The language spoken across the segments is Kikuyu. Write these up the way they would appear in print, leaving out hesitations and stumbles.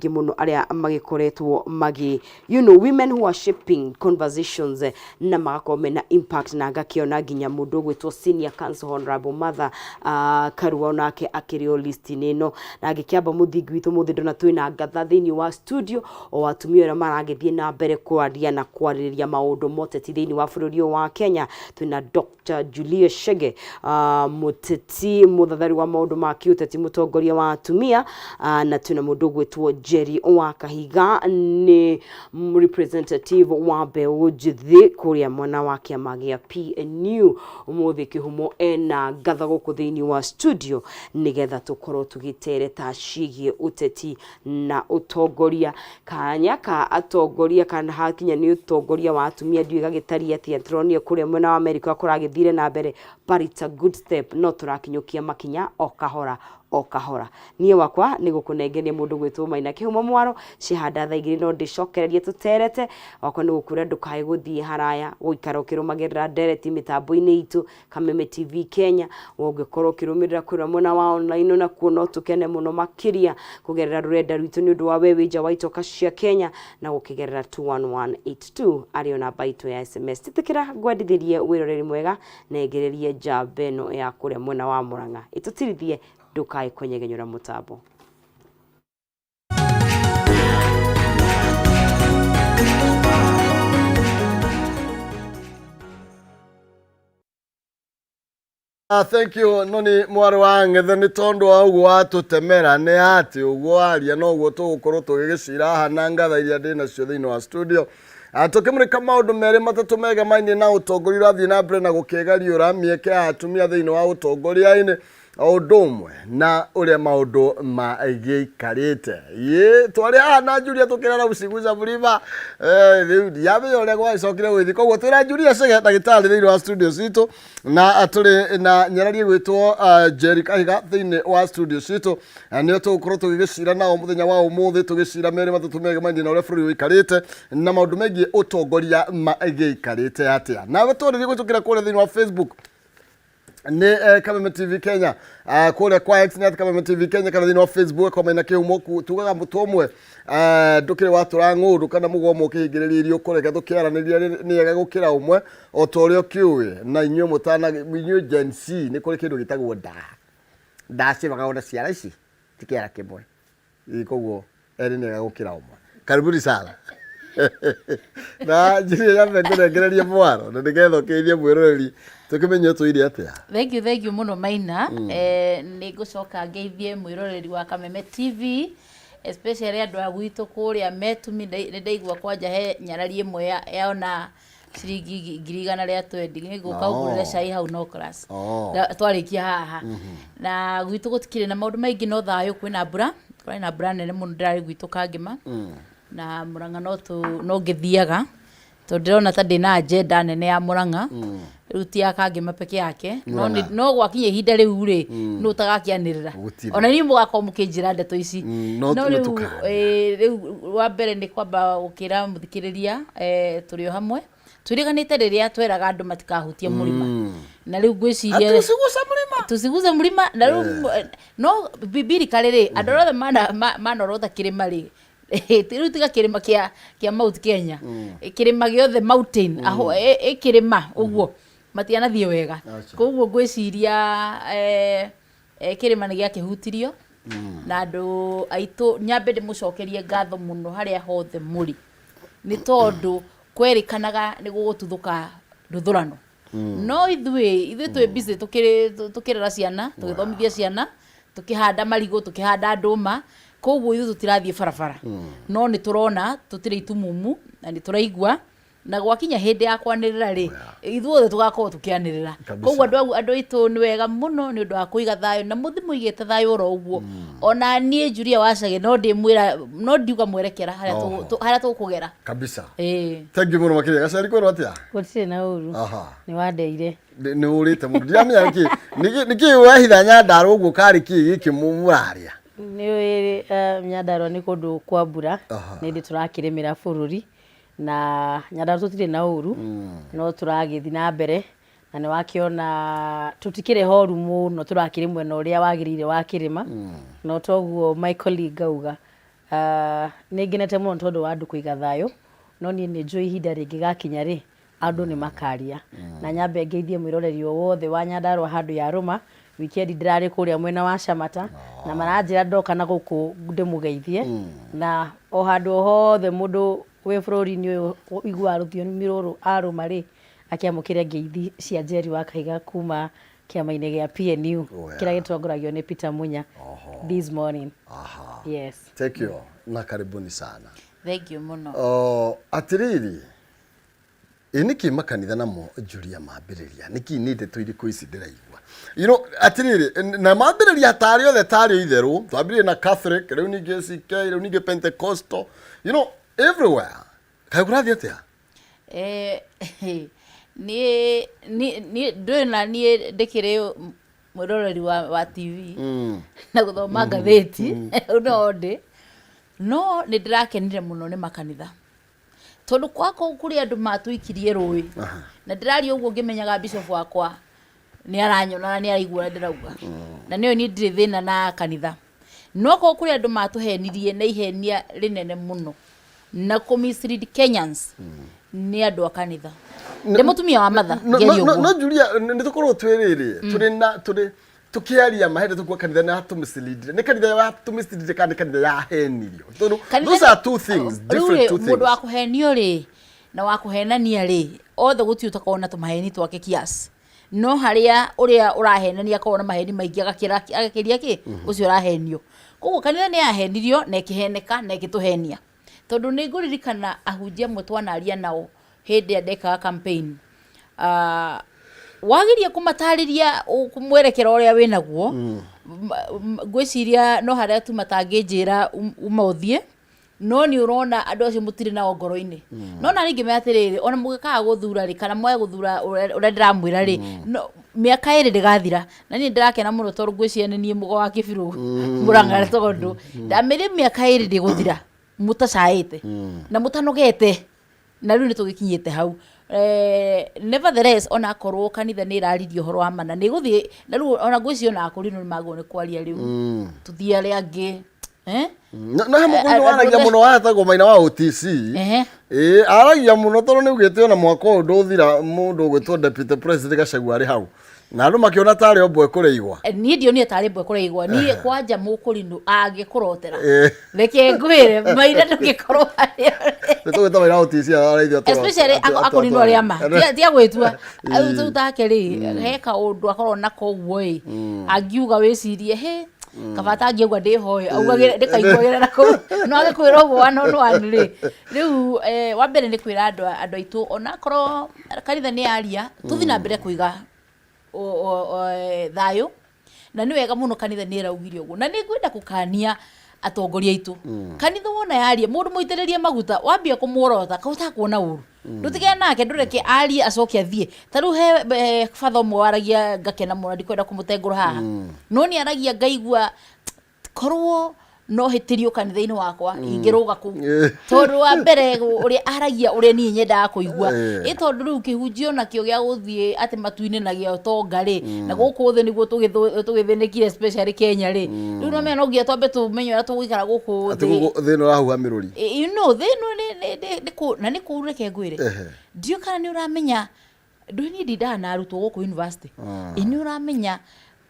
aingĩ mũno arĩa magĩkoretwo magĩ women who are shaping conversations na magakorwo mena impact, na ngakĩona nginya mũndũ ũgwĩtwo Senior Counsel Honorable Martha Karua onake akĩrĩ o list-inĩ ĩno. Na ngĩkĩamba mũthingi witũ mũthĩ, ndona twĩna ngatha thĩinĩ wa studio, o atumia arĩa maragĩthiĩ na mbere kwaria na kwarĩrĩria maũndũ moteti thĩinĩ wa bũrũri ũyũ wa Kenya. Twĩna Dr. Julia Chege, mũteti, mũthathari wa maũndũ ma kĩũteti, mũtongoria wa atumia, na twĩna mũndũ ũgwĩtwo Jerry wa Kahiga, nĩ representative wa mbeũ njĩthĩ kũrĩa mwena wa kĩama gĩa PNU. Ũmũthĩ kĩhumo ena ngatha gũkũ thĩinĩ wa studio nĩgetha tũkorwo tũgĩtereta ciĩgiĩ ũteti na ũtongoria, kanya ka atongoria kana hakinya nĩ ũtongoria wa atumia, ndiũĩ gagĩtariĩ atĩa. Tũronire kũrĩa mwena wa Amerika kũragĩthire na mbere, but it's a good step, no tũrakinyũkia makinya o kahora o kahora. Niĩ wakwa nĩ gũkũnengeria mũndũ gwĩtwo Maina Kĩhumo Mwaro cihanda thaa 2, no ndĩcokererie tũterete. Wakwa nĩ gũkwĩra ndũkae gũthiĩ haraya, gũikara ũkĩrũmagĩrĩra ndereti mĩtambo-inĩ itũ Kameme TV Kenya. Ũngĩkorwo ũkĩrũmĩrĩra kũrĩa mwena wa online, nakuo no tũkene mũno makĩria kũgerera rũrenda rwitũ nĩ ũndũ wa we wĩ nja wa itoka cia Kenya, na gũkĩgerera 21182 arĩo namba itũ ya SMS. Tĩtĩkĩra ngwendithĩrie wĩroreri mwega, nengererie njamba ĩno ya kũrĩa mwena wa Mũrang'a ĩtũtirithie, ndũkae kwenyegenyũra mũtambo. Ah, thank you noni mwarĩ wa ng'ethe nĩ tondũ wa ũguo watũtemera nĩ atĩ ũguo waria noguo tũgũkorwo tũgĩgĩcira haha na ngatha iria ndĩ nacio thĩinĩ wa studio. Ah, tũkĩmũrĩka maũndũ merĩ matatũ megemainie na ũtongoria ũrathiĩ na mbere na gũkĩgariũra mĩeke ya atumia thĩinĩ wa ũtongoria-inĩ o ũndũ ũmwe na ũrĩa maũndũ magĩikarĩte. Ĩ twarĩ haha na Julia tũkĩrara Ushiguza Mlima. Rĩu ndiamenya ũrĩa gwagĩcokire gũgĩthiĩ, koguo twĩna Julia Chege ndagĩtarĩ thĩinĩ wa studio citũ, na tũrĩ na nyarari ĩgwĩtwo Jerry Kahiga thĩinĩ wa studio citũ, na nĩo tũgũkorwo tũgĩgĩcira nao mũthenya wa ũmũthĩ, tũgĩcira merĩ matatũ megemainie na ũrĩa bũrũri ũikarĩte na maũndũ megiĩ ũtongoria magĩikarĩte atĩa. Nawe twarĩrie gũtũkĩra kũrĩa thĩinĩ wa Facebook nĩ Kameme TV Kenya, kũrĩa kwa X nĩ at Kameme TV Kenya, kana thĩinĩ wa Facebook kwa Maina Kĩhumo. Tugaga mũtwe ũmwe ndũkĩrĩ watũra ng'ũndũ kana mũgomo ũkĩhingĩrĩria irio, kũreka tũkĩaranĩria nĩ ega gũkĩra ũmwe o ta ũrĩa ũkĩũĩ. Na inyuĩ mũtana inyuĩ Gen Z, nĩ kũrĩ kĩndũ gĩtagwo ndaa ndaa ciĩbagagwo na ciara ici ti kĩara kĩmwe. Ĩ, koguo erĩ nĩ ega gũkĩra ũmwe. Karibuni sana na njĩra yambe ngũnengererie mwaro na nĩgetha ũkĩithie mwĩroreri tũkĩmenye ũtũire atĩa. Thank you, thank you mũno Maina. Nĩ ngũcoka ngeithie mwĩroreri wa Kameme TV, especially andũ a gwitũ kũrĩa Metumi. Nĩ ndaigua kwanja he nyarari ĩmwe yaona ciringi 120,000, nĩ ngũka ngũrĩre cai hau no class. Twarĩkia haha na gwitũ gũtikĩrĩ na maũndũ maingĩ, no thayũ. Kwĩna mbura, kũrĩ na mbura nene mũno. Ndĩrarĩ gwitũ Kangĩma na Mũrang'a, no tũ no ngĩthiaga tondũ ndĩrona ta ndĩna agenda nene ya Mũrang'a rĩu, ti ya Kangĩma peke yake, no no gwakinya ihinda rĩu rĩ, nũ ũtagakĩanĩrĩra? Gũtirĩ. Ona niĩ mũgakorwo mũkĩnjĩra ndeto ici. No no nĩ rĩu tũkaria. Rĩu wa mbere nĩ kwamba gũkĩra mũthikĩrĩria, tũrĩ o hamwe twĩrĩganĩte rĩrĩa tweraga andũ matikahutie mũrima, na rĩu ngwĩciria Tusigusa mlima. Tusiguze mlima. Na rĩu no bibirikari rĩ, andũ arĩa othe manorota kĩrĩma rĩ, rĩu tiga kĩrĩma kĩa Mount Kenya, kĩrĩma gĩothe mountain aho ĩ kĩrĩma ũguo matianathiĩ wega. Aca. Koguo ngwĩciria kĩrĩma nĩ gĩakĩhutirio na andũ aitũ. Nyambe ndĩmũcokerie ngatho mũno harĩa hothe mũrĩ, nĩ tondũ kwerĩkanaga nĩ gũgũtuthũka nduthũrano, no ithuĩ twĩ busy tũkĩrera ciana, tũgĩthomithia ciana, tũkĩhanda marigũ, tũkĩhanda ndũma. Koguo ithuĩ tũtirathiĩ barabara, no nĩ tũrona, tũtirĩ itumumu na nĩ tũraigua, na gwakinya hĩndĩ ya kwanĩrĩra rĩ, ithuothe tũgakorwo tũkĩanĩrĩra. Koguo andũ au, andũ aitũ, nĩ wega mũno nĩ ũndũ wa kũiga thayũ, na mũthi mũigĩte thayũ oro ũguo. Ona niĩ Julia Wacage no ndĩmwĩra, no ndiuga mwerekera harĩa harĩa tũkũgera. Kabisa. Ĩĩ. Thank you mũno makĩria. Gacari, kwĩrwo atĩa? Gũtirĩ na ũru. Nĩ wandeire. Nĩ ũrĩte mũno, ndiramenya nĩkĩ. Nĩkĩ wehitha Nyandarua ũguo, karĩ kĩ gĩkĩ mũrarĩa? Nĩ ũĩ Nyandarua nĩ kũndũ kwa mbura. Nĩ hĩndĩ tũrakĩrĩmĩra bũrũri, na Nyandarua tũtirĩ na ũru, no tũragĩthiĩ na mbere, na nĩ wakĩona tũtikĩrĩ horu mũno, tũrakĩrĩ mwena ũrĩa wagĩrĩire wa kĩrĩma. No toguo my colleague auga, Ah, nĩ ngenete mũno tondũ wa andũ kũiga thayũ, no niĩ nĩ njũĩ ihinda rĩngĩgakinya rĩ, andũ nĩ makaria. Na nyambe ngeithie mwĩroreri o wothe wa Nyandarua handũ ya rũma, weekend ndĩrarĩ kũrĩa mwena wa Shamata, na maranjĩra ndoka na gũkũ ndĩmũgeithie. Na o handũ o hothe mũndũ wĩ bũrũri-inĩ ũyũ ũiguaga rũthiomi rũrũ arũma rĩ, akĩamũkĩre ngeithi cia Njeri wa Kahiga kuma kĩama-inĩ gĩa PNU Oh, yeah. kĩrĩa gĩtongoragio nĩ Peter Munya this morning. Aha. Yes. Thank you na karibuni sana. Thank you mũno. Oh, atiriri ĩ nĩkĩ makanitha namo Julia mambĩrĩria nĩkĩ nĩ ndeto irĩkũ ici ndĩraigua you know atiriri na mambĩrĩria tarĩ othe tarĩ itherũ twambĩrĩrie na Catholic rĩu ningĩ ACK rĩu ningĩ Pentecostal you know everywhere kaĩ kũrathiĩ atĩa Eh, niĩ niĩ ndũĩ na niĩ ndĩkĩrĩ mwĩroreri wa TV na gũthoma ngathĩti no ndĩ no nĩ ndĩrakenire mũno nĩ makanitha tondũ kwakwa kũrĩ andũ matũikirie rũĩ na ndĩraria ũguo ngĩmenyaga bishop wakwa nĩ aranyona na nĩ araigua ũrĩa ndĩrauga na nĩyo niĩ ndirĩ thĩna na kanitha no korwo kũrĩ andũ matũhenirie na ihenia rĩnene mũno na kũ mislead Kenyans nĩ andũ a kanitha ndĩ mũtumia wa matha No- ngĩaria no- no ũguo no Julia nĩ tũkorwo twĩ rĩrĩ tũrĩ na tũrĩ tũkĩaria mahendĩ tũkuwa kanitha nĩ yatũmĩcilindire nĩ kanitha yatũmĩcilindire kana nĩ kanitha yahenirio tondũ Kanitha those nĩ- are two things Rĩu different rĩ, two mũndũ things wa kũhenio rĩ na wa kũhenania rĩ othe gũtirĩ ũtakoragwo na tũmaheni twake kiasi no harĩa ũrĩa ũrahenania akoragwo na maheni maingĩ agakĩra agakĩria kĩ ũcio ũrahenio koguo kanitha nĩ yahenirio na ĩkĩheneka na ĩgĩtũhenia tondũ nĩ ngũririkana ahunjia amwe twanaria nao hĩndĩ ĩrĩa ndekaga campaign Ah, wageria kũmatarĩria mwerekera ũrĩa wĩnaguo ngwĩciria no harĩa tu matangĩnjĩra uma ũthiĩ no nĩ ũrona andũ acio mũtirĩ nao ngoro-inĩ no na ningĩ atĩrĩrĩ ona mũgĩkaga gũthura rĩ kana mwage gũthura ũrĩa ũrĩa ndĩramwĩra rĩ no mĩaka ĩrĩ ndĩgathira na niĩ ndĩrakena mũno tondũ ngwĩciria nĩ niĩ mũgo wa kĩbirũ mũrang'a tondũ ndamĩrĩ mĩaka ĩrĩ ndĩgũthira mũtacaĩte na mũtanogete na rĩu nĩ tũgĩkinyĩte hau eh, nevertheless ona akorwo kanitha nĩ ĩraririe ũhoro wa mana nĩ gũthiĩ na rĩu ona ngwĩciria ona akũrinũ nĩ magwo nĩ kwaria rĩu tũthiĩ arĩa angĩ eh? Na na he mũkũrinũ Andũ waragia othe- mũno wetagwo maina wa OTC Ehe. ĩĩ aragia mũno tondũ nĩ augĩte ona mwaka ũyũ ndũthira mũndũ ũgwĩtwo deputy president Gachagua arĩ hau na andũ makĩona tarĩ o mbwe kũrĩ igwa niĩ ndionire tarĩ mbwe kũrĩ igwa niĩ kwanja mũkũrinũ angĩkũrotera Ĩĩ. reke ngwĩre maina ndũngĩkorwo harĩa nĩ tũgwĩta maina wa OTC araithio especially akũrinũ arĩa ma ti agwĩtua rĩu take rĩ he kaũndũ akorwo nako ũguo ĩ angiuga wĩcirie he kaba atangĩaugua ndĩhoe augagĩre ndĩkaiguagĩra na kũu no agĩkwĩra ũguo one on one rĩ rĩu eh, wa mbere nĩ kwĩra andũ andũ aitũ onakorwo kanitha nĩ yaria tũthiĩ na mbere kũiga thayũ na nĩ wega mũno kanitha nĩ ĩraugire ũguo na nĩ ngwenda kũkania atongoria aitũ kanitha wona yaria mũndũ mũitĩrĩrie maguta wambia kũmuorota kau ũtakuona ũru ndũtigane nake ndũreke arie acoke athiĩ ta rĩu he he batha ũmwe waragia ngakena mũno ndikwenda kũmũtengũra haha no nĩ aragia ngaigua korwo no hĩtĩrio kanitha-inĩ wakwa ingĩrũga kũu tondũ wa mbere ũrĩa aragia ũrĩa niĩ nyendaga kũigua ĩ tondũ rĩu kĩhunjio nakĩo gĩa gũthiĩ atĩ matu-inĩ na gĩa ũtonga rĩ na gũkũ thĩ nĩguo tũgĩthĩnĩkire especially Kenya rĩ rĩu no menya no nginya twambe tũmenye ũrĩa tũgũikara gũkũ atĩ thĩ gũkũ thĩ ĩno ĩrahuha mĩrũri you know thĩ ĩno nĩ na nĩ kũu reke ngwĩre ndiũĩ kana nĩ ũramenya ndũĩ niĩ ndindaga na arutwo gũkũ university ĩ nĩ ũramenya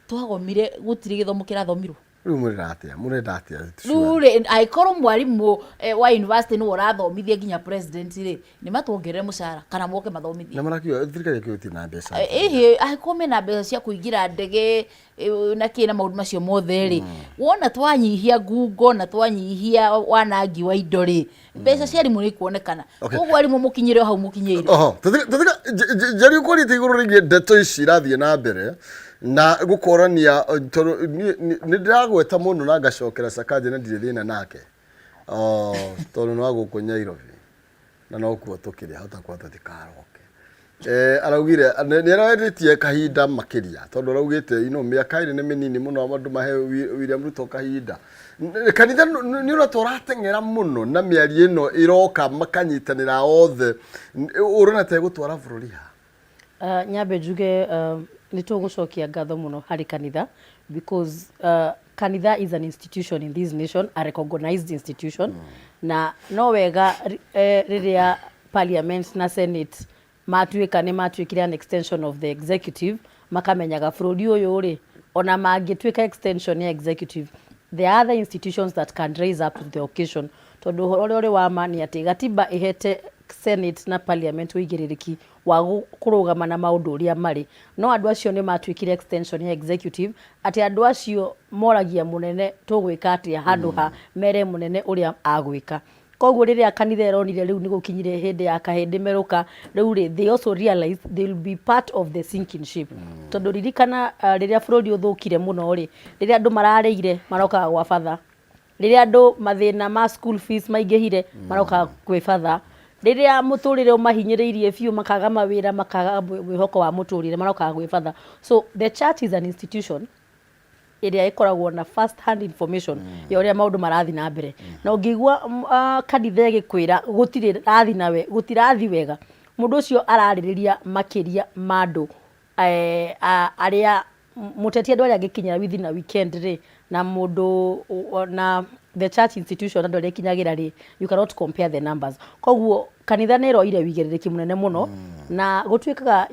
twagomire gũtirĩ gĩthomo kĩrathomirwo rĩu mũrenda atĩa mũrenda atĩa rĩu rĩ angĩkorwo mwarimũ eh, wa university nĩwe ũrathomithia nginya president rĩ nĩ matuongerere mũcara kana moke mathomithie na marakiuga thirikari yakiuga ĩtirĩ na mbeca ĩhĩ angĩkorwo mena mbeca cia kũingĩra ndege eh, na kĩ na maũndũ macio mothe rĩ wona twanyihia ngungo na twanyihia wanangi wa indo rĩ mbeca cia arimũ nĩ ikuonekana Okay. koguo arimũ mũkinyĩre o hau mũkinyĩire Oho, tũtiga njeri ũkũrĩte igũrũ rĩgiĩ ndeto ici irathiĩ na mbere na gũkorania tondũ niĩ nĩ ndĩragweta mũno na ngacokera Sakaja na ndirĩ thĩna nake Oh, tondũ nĩ wa gũkũ Nyairobi na nokuo tũkĩrĩ hota kuo tũtikaroke Eh, araugire nĩ arendĩtie kahinda makĩria tondũ araugĩte you know, mĩaka ĩrĩ nĩ mĩnini mũno andũ mahe William Ruto kahinda kanitha nĩ ũrona ta ũrateng'era mũno na mĩario ĩno ĩroka makanyitanĩra othe ũrona ta ĩgũtwara bũrũri ha Uh, nyambe njuge uh, nĩ tũgũcokia ngatho mũno harĩ kanitha Because kanitha is an institution in this nation, a recognized institution. Na no wega rĩrĩa parliament na senate matuĩka nĩ matuĩkire an extension of the executive, makamenyaga bũrũri ũyũ rĩ, ona mangĩtuĩka extension ya executive, there are other institutions that can raise up to the occasion. Tondũ ũhoro ũrĩa ũrĩ wa ma nĩ atĩ gatiba ĩhete senate na parliament ũigĩrĩrĩki wa kũrũgama na maũndũ ũrĩa marĩ, no andũ acio nĩ matuĩkire extension ya executive, atĩ andũ acio moragia mũnene tũgwĩka atĩa handũ ha mere mũnene ũrĩa agwĩka. Koguo rĩrĩa kanitha ĩronire rĩu nĩ gũkinyire hĩndĩ ya kahĩndĩ merũka rĩu rĩ, they also realize they will be part of the sinking ship. Tondũ ririkana, rĩrĩa bũrũri ũthũkire mũno rĩ, rĩrĩa andũ mararĩire marokaga gwa batha, rĩrĩa andũ mathĩna ma school fees maingĩhire marokaga kwĩ batha, rĩrĩa mũtũrĩre ũmahinyĩrĩirie biũ makaga mawĩra, makaga mwĩhoko wa mũtũrĩre, marokaga gwĩ batha. So the church is an institution ĩrĩa ĩkoragwo na first hand information ya ũrĩa maũndũ marathiĩ na mbere. Na ũngĩigua kanitha ĩgĩkwĩra gũtirĩ rathi nawe, gũtirathi wega, mũndũ ũcio ararĩrĩria makĩria ma andũ arĩa mũteti, andũ arĩa angĩkinyĩra within a weekend rĩ, na mũndũ na the church institution andũ arĩa ĩkinyagĩra rĩ, you cannot compare the numbers. Koguo kanitha nĩ ĩroire wĩigĩrĩrĩki mũnene mũno. Na gũtuĩkaga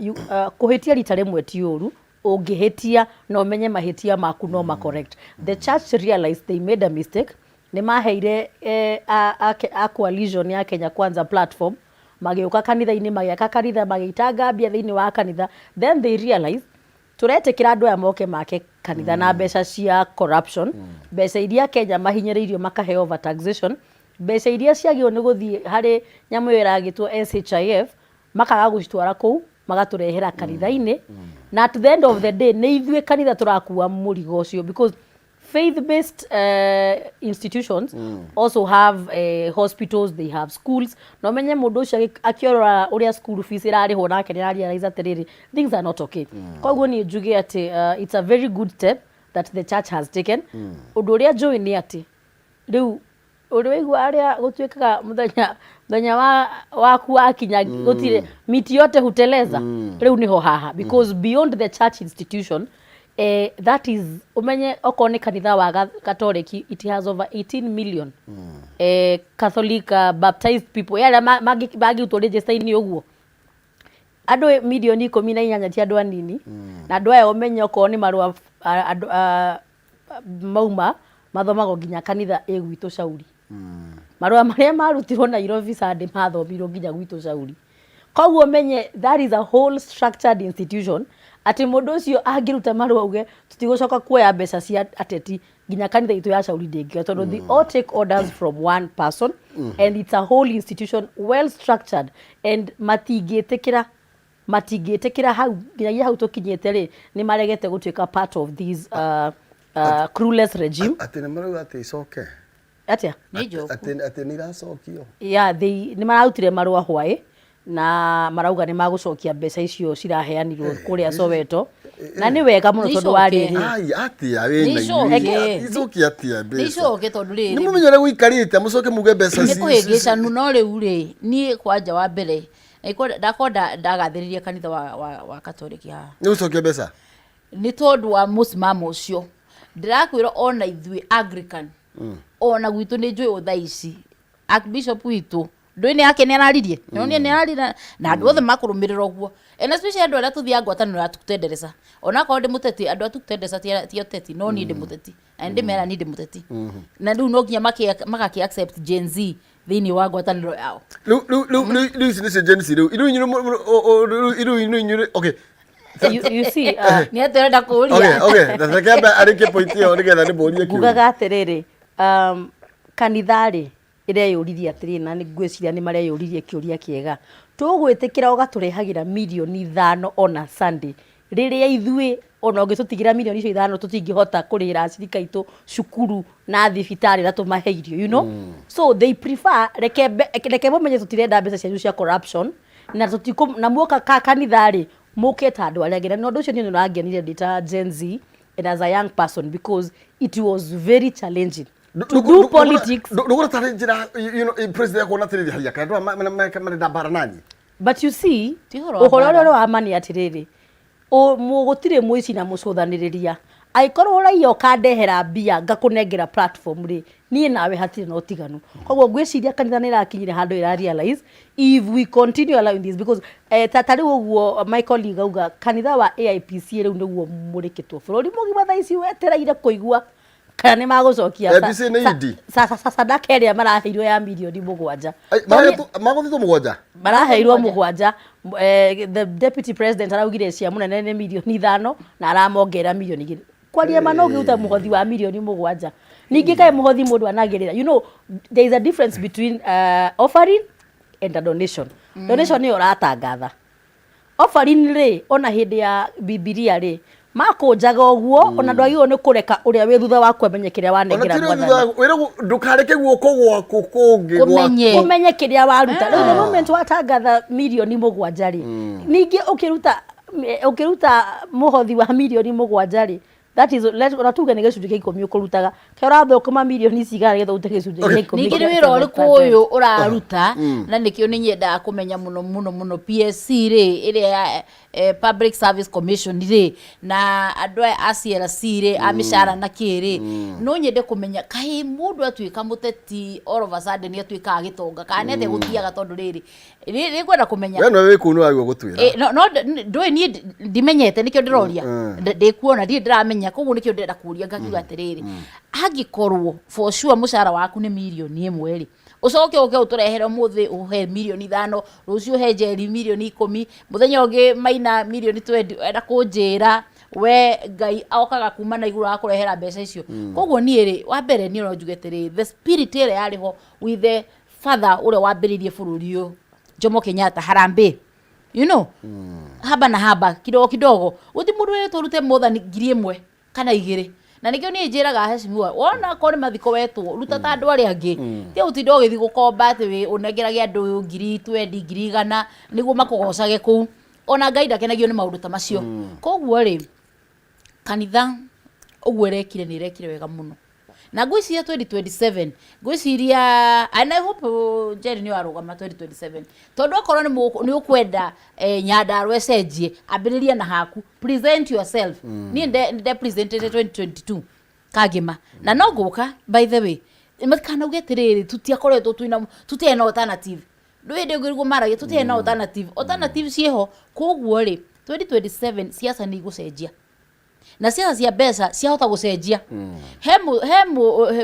kũhĩtia rita rĩmwe ti ũru, ũngĩhĩtia na ũmenye mahĩtia maku no ma correct. The church realized they made a mistake. Nĩ maheire a coalition ya Kenya Kwanza platform, magĩũka kanitha-inĩ, magĩaka kanitha, magĩitanga mbia thĩinĩ wa kanitha. Then they realized tũretĩkĩra andũ aya moke make kanitha na mbeca cia corruption, mbeca iria Kenya mahinyĩrĩirio makaheo over taxation, mbeca iria ciagĩrĩirwo nĩ gũthiĩ harĩ nyamũ ĩyo ĩragĩtwo SHIF, makaga gũcitwara kũu, magatũrehera kanitha-inĩ. Na at the end of the day nĩ ithuĩ kanitha tũrakua mũrigo ũcio, because faith based institutions also have hospitals, they have schools. Na ũmenye mũndũ ũcio akĩorora ũrĩa school fees ĩrarĩhwo nake nĩ ararealize atĩrĩrĩ, things are not okay. Koguo niĩ njuge atĩ it's a very good step that the church has taken. Ũndũ ũrĩa njũĩ nĩ atĩ rĩu ũrĩ waigua arĩa gũtuĩkaga mũthenya wa waku wakinya gũtirĩ miti yote huteleza. Rĩu nĩho haha, because beyond the church institution, that is, ũmenye okorwo nĩ kanitha wa Katoliki, it has over 18 million Catholic baptized people arĩa mangĩrutwo register-inĩ. Ũguo andũ mirioni 18 ti andũ anini. Na andũ aya ũmenye okorwo nĩ marũa andũ mauma mathomagwo nginya kanitha ĩ gwitũ Cauri. Marũa marĩa marutirwo Nairobi Sunday mathomirwo nginya gwitũ Cauri. Koguo menye that is a whole structured institution, atĩ mũndũ ũcio angĩruta marũa auge tũtigũcoka kuoya mbeca cia ateti, nginya kanitha itũ ya Cauri ndĩngĩoya, tondũ they all take orders from one person and it's a whole institution well structured, and matingĩtĩkĩra hau nginyagia hau tũkinyĩte rĩ, nĩ maregete gũtuĩka part of this clueless regime. Atĩ nĩ marauga atĩ icoke? Atĩa? Nĩ njoku. Atĩ nĩ iracokio? Yeah, they nĩ mararutire marũa hwaĩ na marauga nĩ magũcokia mbeca icio ciraheanirwo kũrĩa Soweto, na nĩ wega mũno Nĩ tondũ wa icoke. rĩrĩ. Ai, atĩa wĩna Nĩ icoke. icoke atĩa Nĩ mbeca? icoke tondũ Nĩ rĩrĩ mũmenye ũrĩa gũikarĩte mũcoke muge mbeca nĩ kũhĩngĩcanu. No rĩu rĩ, niĩ kwanja wa mbere ndakorwo ndagathĩrĩria kanitha wa Katoliki haha. Nĩ gũcokia mbeca. Nĩ tondũ wa mũsimamo ũcio. Ndĩrakwĩra ona ithuĩ Anglican, ona gwitũ nĩ njũĩ o thaa ici Archbishop witũ ndũĩ nĩ yake nĩ araririe nĩ nĩ araririe na andũ othe makũrũmĩrĩra ũguo, and especially andũ arĩa tũthiaga ngwatanĩro ya Tukutendereza. Onakorwo ndĩ mũteti, andũ a Tukutendereza ti ateti, no niĩ ndĩ mũteti na nĩ ndĩmera niĩ ndĩ mũteti, na rĩu no nginya magakĩ accept Gen Z thĩinĩ wa ngwatanĩro yao. Rĩu ici nĩcio Gen Z rĩu rĩu inyuĩ rĩu inyuĩ, okay. You see, nĩ atĩ ũrenda kũũria? Okay, reke ambe arĩkie point ĩyo nĩgetha ndĩmũrie kĩũria. Ngugaga atĩrĩrĩ, kanitha rĩ ĩreyũririe atĩrĩrĩ, na nĩ ngwĩciria nĩ mareyũririe kĩũria kĩega, tũgwĩtĩkĩra ũgatũrehagĩra mirioni 5 ona Sunday, rĩrĩa ithuĩ ona ũngĩtũtigĩra mirioni icio 5 tũtingĩhota kũrĩhĩra acirika aitũ cukuru na thibitarĩ na tũmahe irio? So they prefer reke mũmenye tũtirenda mbeca cianyu cia corruption, na tũtikũ na muoka ka kanitha rĩ, mũke ta andũ arĩa angĩ. Na ũndũ ũcio niĩ nĩ ũrangenire ndĩ ta Gen Z and as a young person, because it was very challenging to do politics. Ndũgũra tarĩ njĩra president kuona atĩrĩrĩ, haiya, kana andũ aya marenda mbara nani? But you see, Ti ũhoro wa ũhoro ũrĩa mbara. ũrĩ wa ma nĩ atĩrĩrĩ, gũtirĩ mũici na mũcũthanĩrĩria. Angĩkorwo ũraiya ũkandehera mbia ngakũnengera platform rĩ, niĩ nawe hatirĩ na ũtiganu. Koguo ngwĩciria kanitha nĩ ĩrakinyire handũ ĩra realize if we continue allowing this because ta rĩu ũguo my colleague auga kanitha wa AIPCA rĩu nĩguo mũrĩkĩtwo bũrũri mũgima thaa ici wetereire kũigua kana nĩ magũcokia AIPCA nĩ ED? Sadaka ĩrĩa maraheirwo ya mirioni 7. Ai, magũthitwo 7? Maraheirwo 7. The deputy president araugire cia mũnene nĩ mirioni 5 na aramongerera mirioni 2. Kwaria ma, no ũngĩruta mũhothi wa mirioni 7, ningĩ kaĩ mũhothi mũndũ anagĩrĩra. There is a difference between offering and a donation. Donation nĩyo ũratangatha. Offering rĩ, ona hĩndĩ ya Bibilia rĩ, makũnjaga ũguo, ona ndwagĩrĩirwo nĩ kũreka ũrĩa wĩ thutha waku amenye kĩrĩa Ona wanengera tiri Mwathani. thutha wĩragwo ndũkareke guoko gwaku kũngĩ. Kũmenye. Ũmenye kĩrĩa waruta. Rĩu the moment watangatha mirioni 7 rĩ, ningĩ ũkĩruta mũhothi wa mirioni 7 rĩ, that is ona tuge nĩ gĩcunjĩ kĩa 10 ũkũrutaga, kaĩ ũrathũkũma mirioni cigana nĩgetha ũrute gĩcunjĩ kĩa 10 Ningĩ nĩ kĩa wĩra ũrĩkũ 7%? Ũyũ ũraruta na nĩkĩo nĩ nyendaga kũmenya mũno mũno mũno PSC rĩ, ĩrĩa ya Public Service Commission rĩ, na andũ aya a CLC rĩ, a mĩcara na kĩ rĩ, no nyende kũmenya kaĩ mũndũ atuĩka mũteti all of a sudden nĩ atuĩkaga gĩtonga kana nĩ atĩa gũthiaga, tondũ rĩrĩ nĩ ngwenda kũmenya. We nĩwe wĩ kũu nĩ wagĩrĩirwo gũtwĩra. No ndũĩ niĩ ndimenyete, nĩkĩo ndĩroria. Ndĩkuona ndirĩ ndĩramenya, koguo nĩkĩo ndĩrenda kũria ngakiuga atĩrĩrĩ, angĩkorwo for sure mũcara waku nĩ mirioni 1 rĩ, ũcoke ũke ũtũrehere ũmũthĩ ũhe mirioni 5, rũciũ ũhe Njeri mirioni 10, mũthenya ũngĩ Maina mirioni 20, enda kũnjĩra we Ngai okaga kuma na igũrũ agakũrehera mbeca icio? Koguo niĩ rĩ, wa mbere niĩ no njuge atĩrĩrĩ, the spirit ĩrĩa yarĩ ho with the father ũrĩa wambĩrĩirie bũrũri ũyũ, Jomo Kenyatta, harambee, haba na haba, kidogo kidogo. Guti mũndũ wĩrĩtwo ũrute more than 1000 kana 2,000, na nĩkĩo niĩ njĩraga heshimiwa, wona akorwo nĩ mathiko wetwo, ruta ta andũ arĩa angĩ. Ti gũtinda ũgĩthiĩ gũkomba atĩ ũnengerage andũ 20,000, 100,000 nĩguo makũgocage kũu. Ona Ngai ndakenagio nĩ maũndũ ta macio. Koguo rĩ, kanitha ũguo ĩrekire nĩ ĩrekire wega mũno, na ngwĩciria 2027, ngwĩciria, and I hope Jerry nĩ warũgama 2027, tondũ okorwo nĩ ũkwenda Nyandarua ĩcenjie, ambĩrĩria na haku. Present yourself. Niĩ nde presented 2022 kangĩma na no ngũka. By the way, matikanauge atĩrĩrĩ tutiakoretwo twĩna, tũtirĩ na alternative. Ndũĩ hĩndĩ ĩngĩ maragia tũtirĩ na alternative. Alternative ciĩho. Koguo rĩ, 2027 siasa nĩ igũcenjia, na ciaca cia mbeca ciahota gũcenjia. He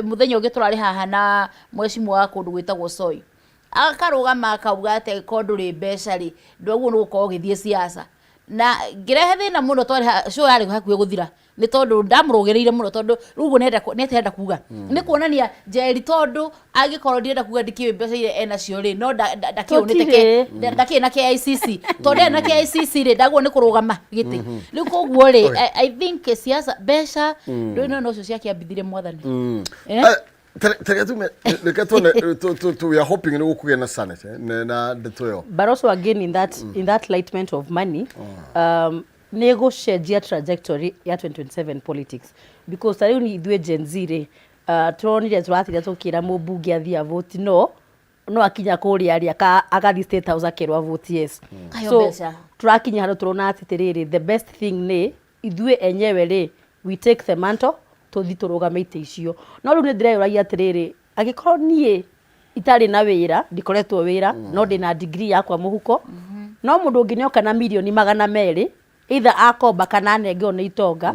mũthenya ũngĩ tũrarĩ haha na mwecimu wa kũndũ gwĩtagwo Soi, akarũgama akauga atĩ angĩkorwo ndũrĩ mbeca rĩ, ndwaguo nĩ gũkorwo ũgĩthiĩ siasa, na ngĩrehe thĩna mũno. Twarĩ show yarĩ hakuhĩ gũthira nĩ tondũ ndamũrũgĩrĩire mũno, tondũ rĩu ũguo nĩ arenda kuga nĩ kuonania Njeri, tondũ angĩkorwo ndirenda kuga ndikĩũĩ mbeca iria enacio rĩ, no ndakĩũnĩte Tũtirĩ. Ndakĩrĩ na KICC, tondũ ndarĩ na KICC rĩ, ndaguo nĩ kũrũgama gĩtĩ rĩu. Koguo rĩ, I think siasa mbeca ndũĩ no ũcio ciakĩambithirie Mwathani. Eh? Tereke tume reke tuone we are hoping nĩ gũkũgĩa na sanity na ndeto ĩyo. But also again, in that enlightenment of money, nĩ gũcenjia trajectory ya 2027 politics, because ta rĩu ni ithuĩ Gen Z rĩ, tũronire tũratira tũkĩra mũmbunge athiĩ avote no no akinya kũrĩa rĩ, agathiĩ State House akerwo avote yes. Kayo So mbeca. Tũrakinya handũ tũrona atĩ rĩrĩ, the best thing nĩ ithuĩ enyewe rĩ, we take the mantle, tũthiĩ tũrũgame itĩ icio. No rĩu nĩ ndĩreyũragia atĩrĩrĩ, angĩkorwo niĩ itarĩ na wĩra, ndikoretwo wĩra, no ndĩna degree yakwa mũhuko, no mũndũ ũngĩ nĩoka na mirioni 200, either akomba kana anengerwo nĩ itonga,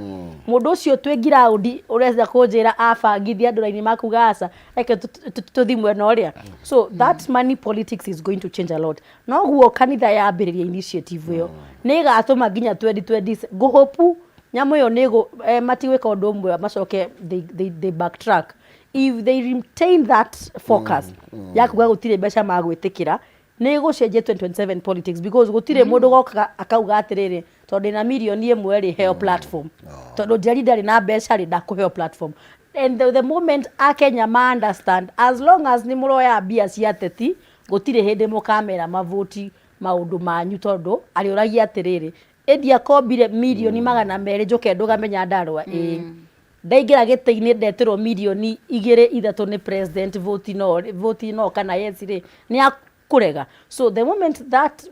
mũndũ ũcio twĩ ngiraundi ũrenda kũnjĩra abangithia andũ raini makuga aca, reke tũthiĩ mwena ũrĩa. So that money politics is going to change a lot. Noguo kanitha yambĩrĩria initiative ĩyo nĩ ĩgatũma nginya 2020 ngũhopu nyamũ ĩyo nĩ matigwĩka ũndũ ũmwe macoke they backtrack. If they retain that focus ya kuga gũtirĩ mbeca magwĩtĩkĩra, nĩ ĩgũcenjia 2027 politics, because gũtirĩ mũndũ gokaga akauga atĩrĩrĩ, tondũ ndĩna mirioni 1 rĩ, heo platform, tondũ Njeri ndarĩ na mbeca rĩ, ndakũheo platform. And the moment akenya ma understand, as long as nĩ mũroya mbia cia ateti, gũtirĩ hĩndĩ mũkamera mavoti maũndũ manyu, tondũ arĩũragia atĩrĩrĩ, ĩndi akombire mirioni 200 njũke ndũgame Nyandarua, ĩĩ ndaingĩra gĩtĩ-inĩ ndetĩrwo mirioni 2, 3 nĩ president, vote no kana yes rĩ, nĩ akũrega. So the moment that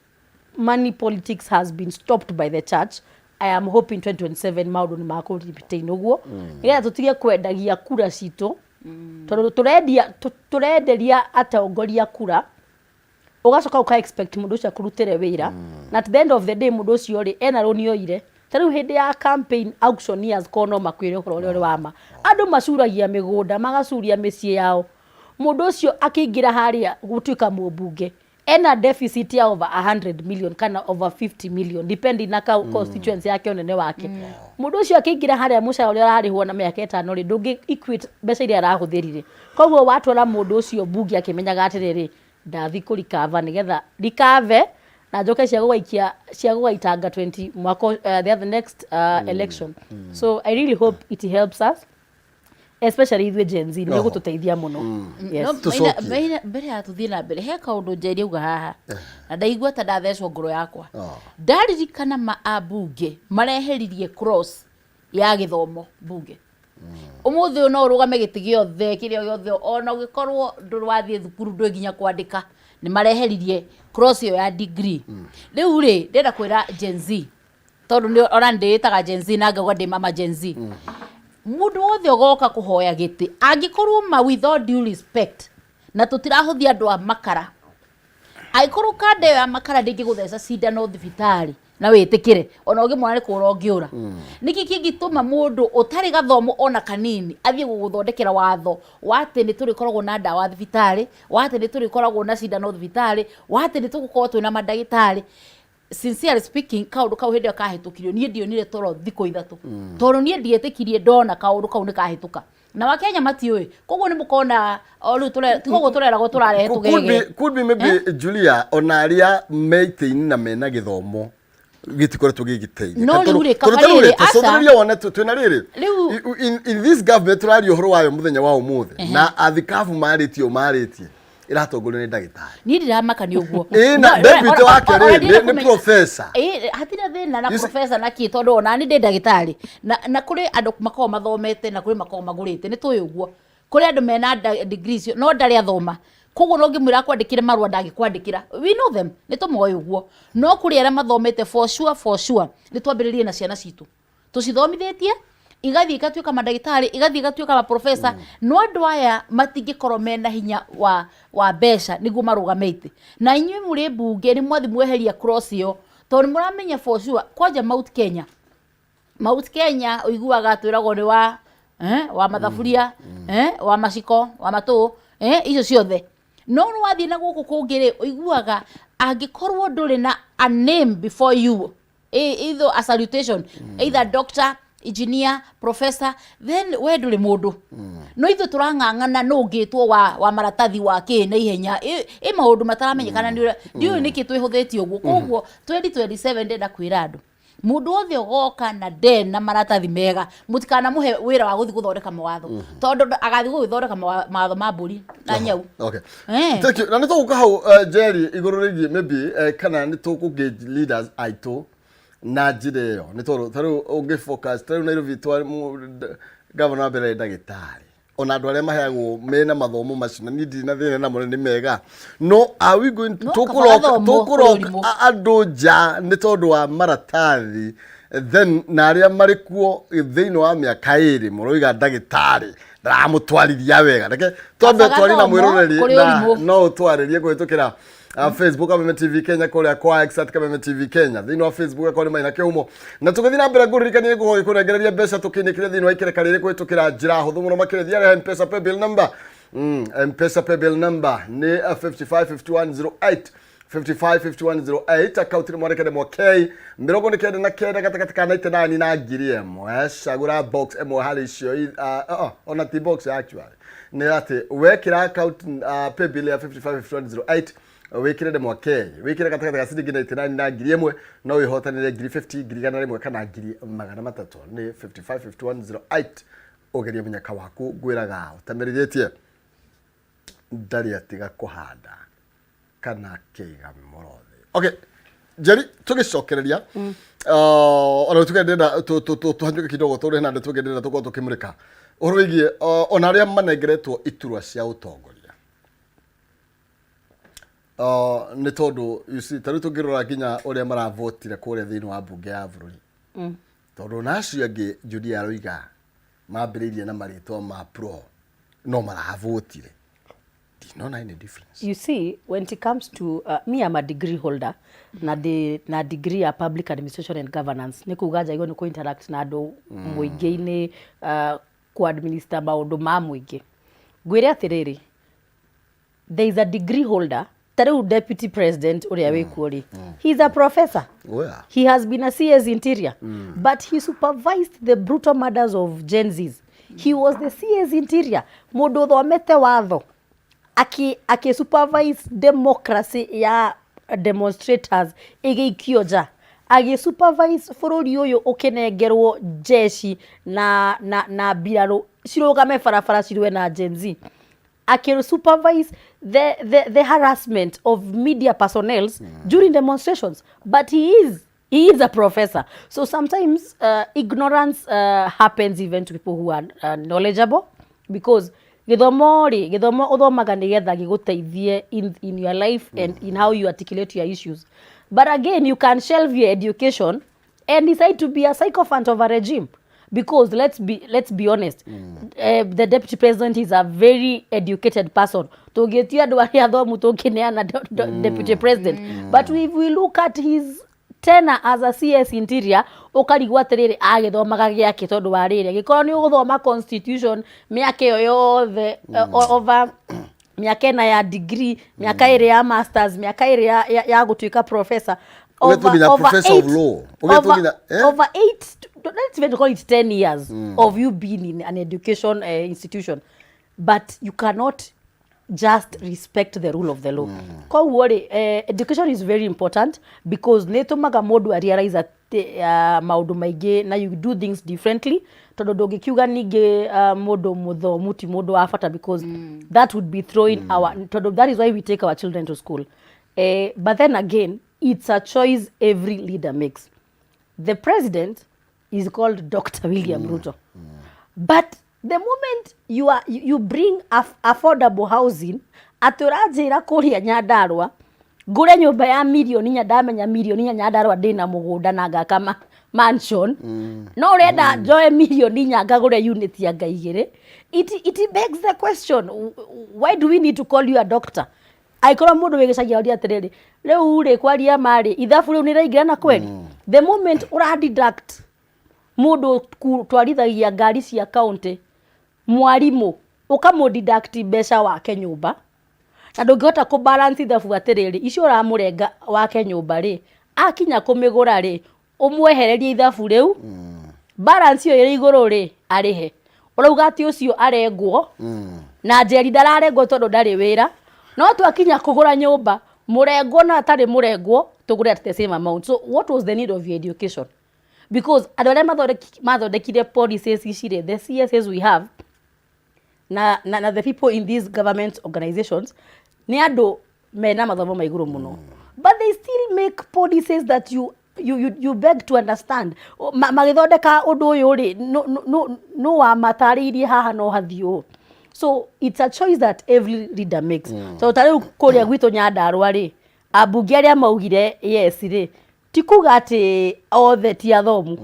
money politics has been stopped by the church, I am hoping 2027 maũndũ nĩ makũripĩtain ũguo, nĩgetha tũtige kwendagia kura citũ, tondũ tũrendia tũrenderia atongoria kura, ũgacoka ũka expect mũndũ ũcio akũrutĩre wĩra, na at the end of the day mũndũ ũcio rĩ ena rũni oire. Ta rĩu hĩndĩ ya campaign, auctioneers korwo no makwĩre ũhoro ũrĩa ũrĩ wa ma, andũ macuragia mĩgũnda, magacuria mĩciĩ yao. Mũndũ ũcio akĩingĩra harĩa gũtuĩka mũmbunge ena deficit ya over 100 million kana over 50 million, depending na constituency yake, ũnene wake. Mũndũ ũcio akĩingĩra harĩa, mũcara ũrĩa ararĩhwo na mĩaka 5 rĩ, ndũngĩ equate mbeca iria arahũthĩrire. Koguo watwara mũndũ ũcio mbunge akĩmenyaga atĩrĩrĩ, ndathi kũ recover nĩgetha recover na njoke cia gũgaikia cia gũgaitanga 20 mwaka the other next election. So I really hope it helps us, especially ithuĩ Gen Z, nĩ gũtũteithia mũno, yes. No, Tũcokie. Maina, mbere ya tũthiĩ na mbere, he kaũndũ Njeri auga haha na ndaigua ta ndathecwo ngoro yakwa. Ndaririkana ma ambunge mareheririe cross ya gĩthomo mbunge. Ũmũthĩ ũyũ no ũrũgame gĩtĩ gĩothe kĩrĩa gĩothe, ona ũgĩkorwo ndũrĩ wathiĩ thukuru, ndũĩ nginya kwandĩka. Nĩ mareheririe cross ĩyo ya degree. Rĩu rĩ, ndĩrenda kwĩra Gen Z, tondũ nĩ ona ndĩĩtaga Gen Z na ngauga ndĩ mama Gen Z, mũndũ wothe ũgoka kũhoya gĩtĩ, angĩkorwo ma, with all due respect, na tũtirahũthia andũ a makara, angĩkorwo kanda ĩyo ya makara ndĩngĩgũtheca cindano thibitarĩ na wĩtĩkĩre, ona ũngĩmwona nĩ kũra ũngĩũra. Nĩkĩ kĩngĩtũma mũndũ ũtarĩ gathomo ona kanini athiĩ gũgũthondekera watho wa atĩ nĩ tũrĩkoragwo na ndawa thibitarĩ, wa atĩ nĩ tũrĩkoragwo na cindano thibitarĩ, wa atĩ nĩ tũgũkorwo twĩna mandagĩtarĩ? Sincerely speaking, kaũndũ kau hĩndĩ ĩyo kahĩtũkirio, niĩ ndionire toro thikũ 3, tondũ niĩ ndietĩkirie ndona kaũndũ kau nĩ kahĩtũka na Wakenya matiũĩ. Koguo nĩ mũkona o rĩu koguo tũreragwo tũrarehe Could be, tũgege. Could be maybe, Julia, ona arĩa me itĩ-inĩ na mena gĩthomo gĩtikoretwo gĩgĩteithia. No rĩu rĩ, kaba rĩrĩ, aca. Tũcũthĩrĩria wone twĩna rĩrĩ Rĩu- in this government tũraria ũhoro wayo mũthenya wa ũmũthĩ, na athikabu marĩtie ũ marĩtie ĩratongorio nĩ ndagĩtarĩ. Niĩ ndiramaka nĩ ũguo. Ĩĩ, na deputy wake rĩ, nĩ professor. Ĩĩ, hatirĩ thĩna na You see- professor na kĩ, tondũ ona niĩ ndĩ ndagĩtarĩ, na kũrĩ andũ makoragwo mathomete na kũrĩ makoragwo magũrĩte. Nĩ tũĩ ũguo kũrĩ andũ mena degree icio no ndarĩ athoma, koguo no ngĩmwĩra akwandĩkĩre marũa ndangĩkwandĩkĩra. We know them, nĩ tũmoĩ ũguo. No kũrĩ arĩa mathomete, for sure, for sure. Nĩ twambĩrĩrie na ciana citũ, tũcithomithĩtie igathiĩ igatuĩka mandagĩtarĩ, igathiĩ igatuĩka maprofesa, no andũ aya matingĩkorwo mena hinya wa mbeca nĩguo marũgame itĩ. Na inyuĩ mũrĩ mbunge, nĩ mwathi mweheria cross ĩyo, tondũ nĩ mũramenya for sure kwanja Mount Kenya, Mount Kenya ũiguaga twĩragwo nĩ wa mathaburia, wa maciko, wa matũ, icio ciothe. No nĩ wathiĩ na gũkũ kũngĩ rĩ, ũiguaga angĩkorwo ndũrĩ na a name before you, either a salutation, either doctor, engineer, professor, then we ndũrĩ mũndũ. No ithuĩ tũrang'ang'ana no ũngĩtwo wa maratathi wa kĩ na ihenya ĩ maũndũ mataramenyekana nĩ ũrĩa ndiũĩ nĩkĩ twĩhũthĩtie ũguo. Koguo 2027 ndĩrenda kwĩra andũ, mũndũ wothe ũgoka na ndena maratathi mega, mũtikanamũhe wĩra wa gũthiĩ gũthondeka mawatho, tondũ agathiĩ gũgĩthondeka mawatho ma mbũri na nyau. Okay. Thank you. Na nĩ tũgũka hau, Jerry, igũrũ rĩgiĩ maybe kana nĩ tũkũ leaders aitũ na njĩra ĩyo, nĩ tondũ ta rĩu ũngĩ focus ta rĩu Nairobi governor wa mbere arĩ ndagĩtarĩ, ona andũ arĩa maheagwo mena mathomo macio, na niĩ ndirĩ na thĩna namo, nĩ mega, no are we going No, kaba tũkũroka gathomo kũrĩ tũkũroka ũrimũ. Andũ nja nĩ tondũ wa maratathi, then na arĩa marĩ kuo thĩinĩ wa mĩaka 2 mũroiga ndagĩtarĩ ndaramũtwarithia wega. Reke twambe Kaba twari na gathomo mwĩroreri kũrĩ na ũrimũ. no ũtwarĩrie kũhĩtũkĩra Facebook Kameme TV Kenya, kũrĩa kwa X @KamemeTV Kenya, thĩinĩ wa Facebook akorwo nĩ Maina Kĩhumo. Na tũgĩthiĩ na mbere, ngũririkanie ngũkorwo gĩkũnengereria mbeca tũkĩinĩkĩre thĩinĩ wa ikereka rĩrĩ kũhĩtũkĩra njĩra hũthũ mũno makĩria. Thiaga M-Pesa paybill number, M-Pesa paybill number nĩ 555108, 555108. Akaunti nĩ mwanake ndemwa K 99 gatagatĩ ka 99 na 1000. Cagũra box ĩmwe harĩ icio, ona ti box actually, nĩ atĩ wekĩra account paybill ya 555108, wĩkĩre ndemwa K, wĩkĩre gatagatĩ ga ciringi 99 na 1000, no wĩhotanĩre ngiri 50, 100,000 kana 300,000. Nĩ 555108. Ũgerie mũnyaka waku. Ngwĩraga ũtamerithĩtie ndarĩ atiga kũhanda kana kĩiga mũrothi. Okay, Njeri, tũgĩcokereria, ona tuge ndĩrenda tũhanyũke kidogo, tondũ hena ndeto ĩngĩ ndĩrenda tũkorwo tũkĩmũrĩka ũhoro wĩgiĩ ona arĩa manengeretwo iturwa cia ũtongoria, nĩ tondũ you see, ta rĩu tũngĩrora nginya ũrĩa maravotire kũrĩa thĩinĩ wa mbunge ya bũrũri. Tondũ na acio angĩ Julia aroiga mambĩrĩirie na marĩtwa ma pro no maravotire. Ndinona any difference. You see, when it comes to me, I'm a degree holder na ndi na degree ya public administration and governance. Nĩ kuga njagĩrĩirwo nĩ kũ interact na andũ mũingĩ-inĩ, kũ administer maũndũ ma mũingĩ. Ngwĩre atĩrĩrĩ, there is a degree holder ta rĩu deputy president ũrĩa wĩkuo rĩ, he is a professor. Oh, yeah. He has been a CS interior, but he supervised the brutal murders of Gen Zs. He was the CS interior. Mũndũ ũthomete watho akĩ supervise democracy ya demonstrators ĩgĩikio nja, agĩ supervise bũrũri ũyũ ũkĩnengerwo jeshi na mbirarũ cirũgame barabara cirũe na Gen Z, akĩ supervise the harassment of media personnels during demonstrations, but he is a professor. So sometimes ignorance happens even to people who are knowledgeable, because gĩthomo rĩ, gĩthomo ũthomaga nĩgetha gĩgũteithie in your life and in how you articulate your issues. But again, you can shelve your education and decide to be a sycophant of a regime, because let's be honest, the deputy president is a very educated person. Tũngĩtia andũ arĩa athomu tũngĩneana deputy president, but if we look at his tena as a CS interior, ũkarigwo atĩrĩrĩ, agĩthomaga gĩake tondũ wa rĩrĩ, angĩkorwo nĩ ũgũthoma constitution mĩaka ĩyo yothe, over mĩaka 4 ya degree, mĩaka 2 ya masters, mĩaka 2 ya gũtuĩka professor. Ũgetwo nginya professor of law. Ũgetwo nginya, eh? Over 8, let's even call it 10 years of you being in an education institution, but you cannot just respect the rule of the law. Koguo rĩ, education is very important because nĩ ĩtũmaga mũndũ a realize atĩ maũndũ maingĩ na you do things differently, tondũ ndũngĩkiuga ningĩ mũndũ mũthomu ti mũndũ wa bata, because that would be throwing our, tondũ that is why we take our children to school. But then again, it's a choice every leader makes. The president is called Dr. William Ruto. But the moment you bring affordable housing, atĩ ũranjĩra kũrĩa Nyandarũa ngũre nyũmba ya mirioni 4, ndamenya mirioni 4 Nyandarũa ndĩna mũgũnda na ngaka mansion, no ũrenda njoe mirioni 4 ngagũre unit ya nga 2. It begs the question, why do we need to call you a doctor? Angĩkorwo mũndũ wĩ gĩcagi aũria atĩrĩrĩ, rĩu rĩ, kwaria marĩ ithabu rĩu nĩraingĩrana kweli? The moment ũra deduct mũndũ twarithagia ngari cia county, mwarimũ, ũkamũ deduct mbeca wake nyũmba, na ndũngĩhota kũ balance ithabu atĩrĩrĩ, icio ũramũrenga wake nyũmba rĩ, akinya kũmĩgũra rĩ, ũmwehererie ithabu rĩu, balance ĩyo ĩrĩ igũrũ rĩ, arĩhe. Ũrauga atĩ ũcio arengwo na njeri ndararengwo tondũ ndarĩ wĩra, no twakinya kũgũra nyũmba, mũrengwo na atarĩ mũrengwo tũgũre at the same amount. So what was the need of your education? Because andũ arĩa mathondekire policies ici rĩ, the CSs we have na the people in these government organizations nĩ andũ mena mathomo ma igũrũ mũno, but they still make policies that you beg to understand. Magĩthondeka ũndũ ũyũ rĩ, no wamatarĩirie haha no hathiĩ ũũ. So it's a choice that every leader makes. So ta rĩu kũrĩa gwitũ Nyandarũa rĩ, ambunge arĩa maugire yes rĩ, ti kuga atĩ othe ti athomu.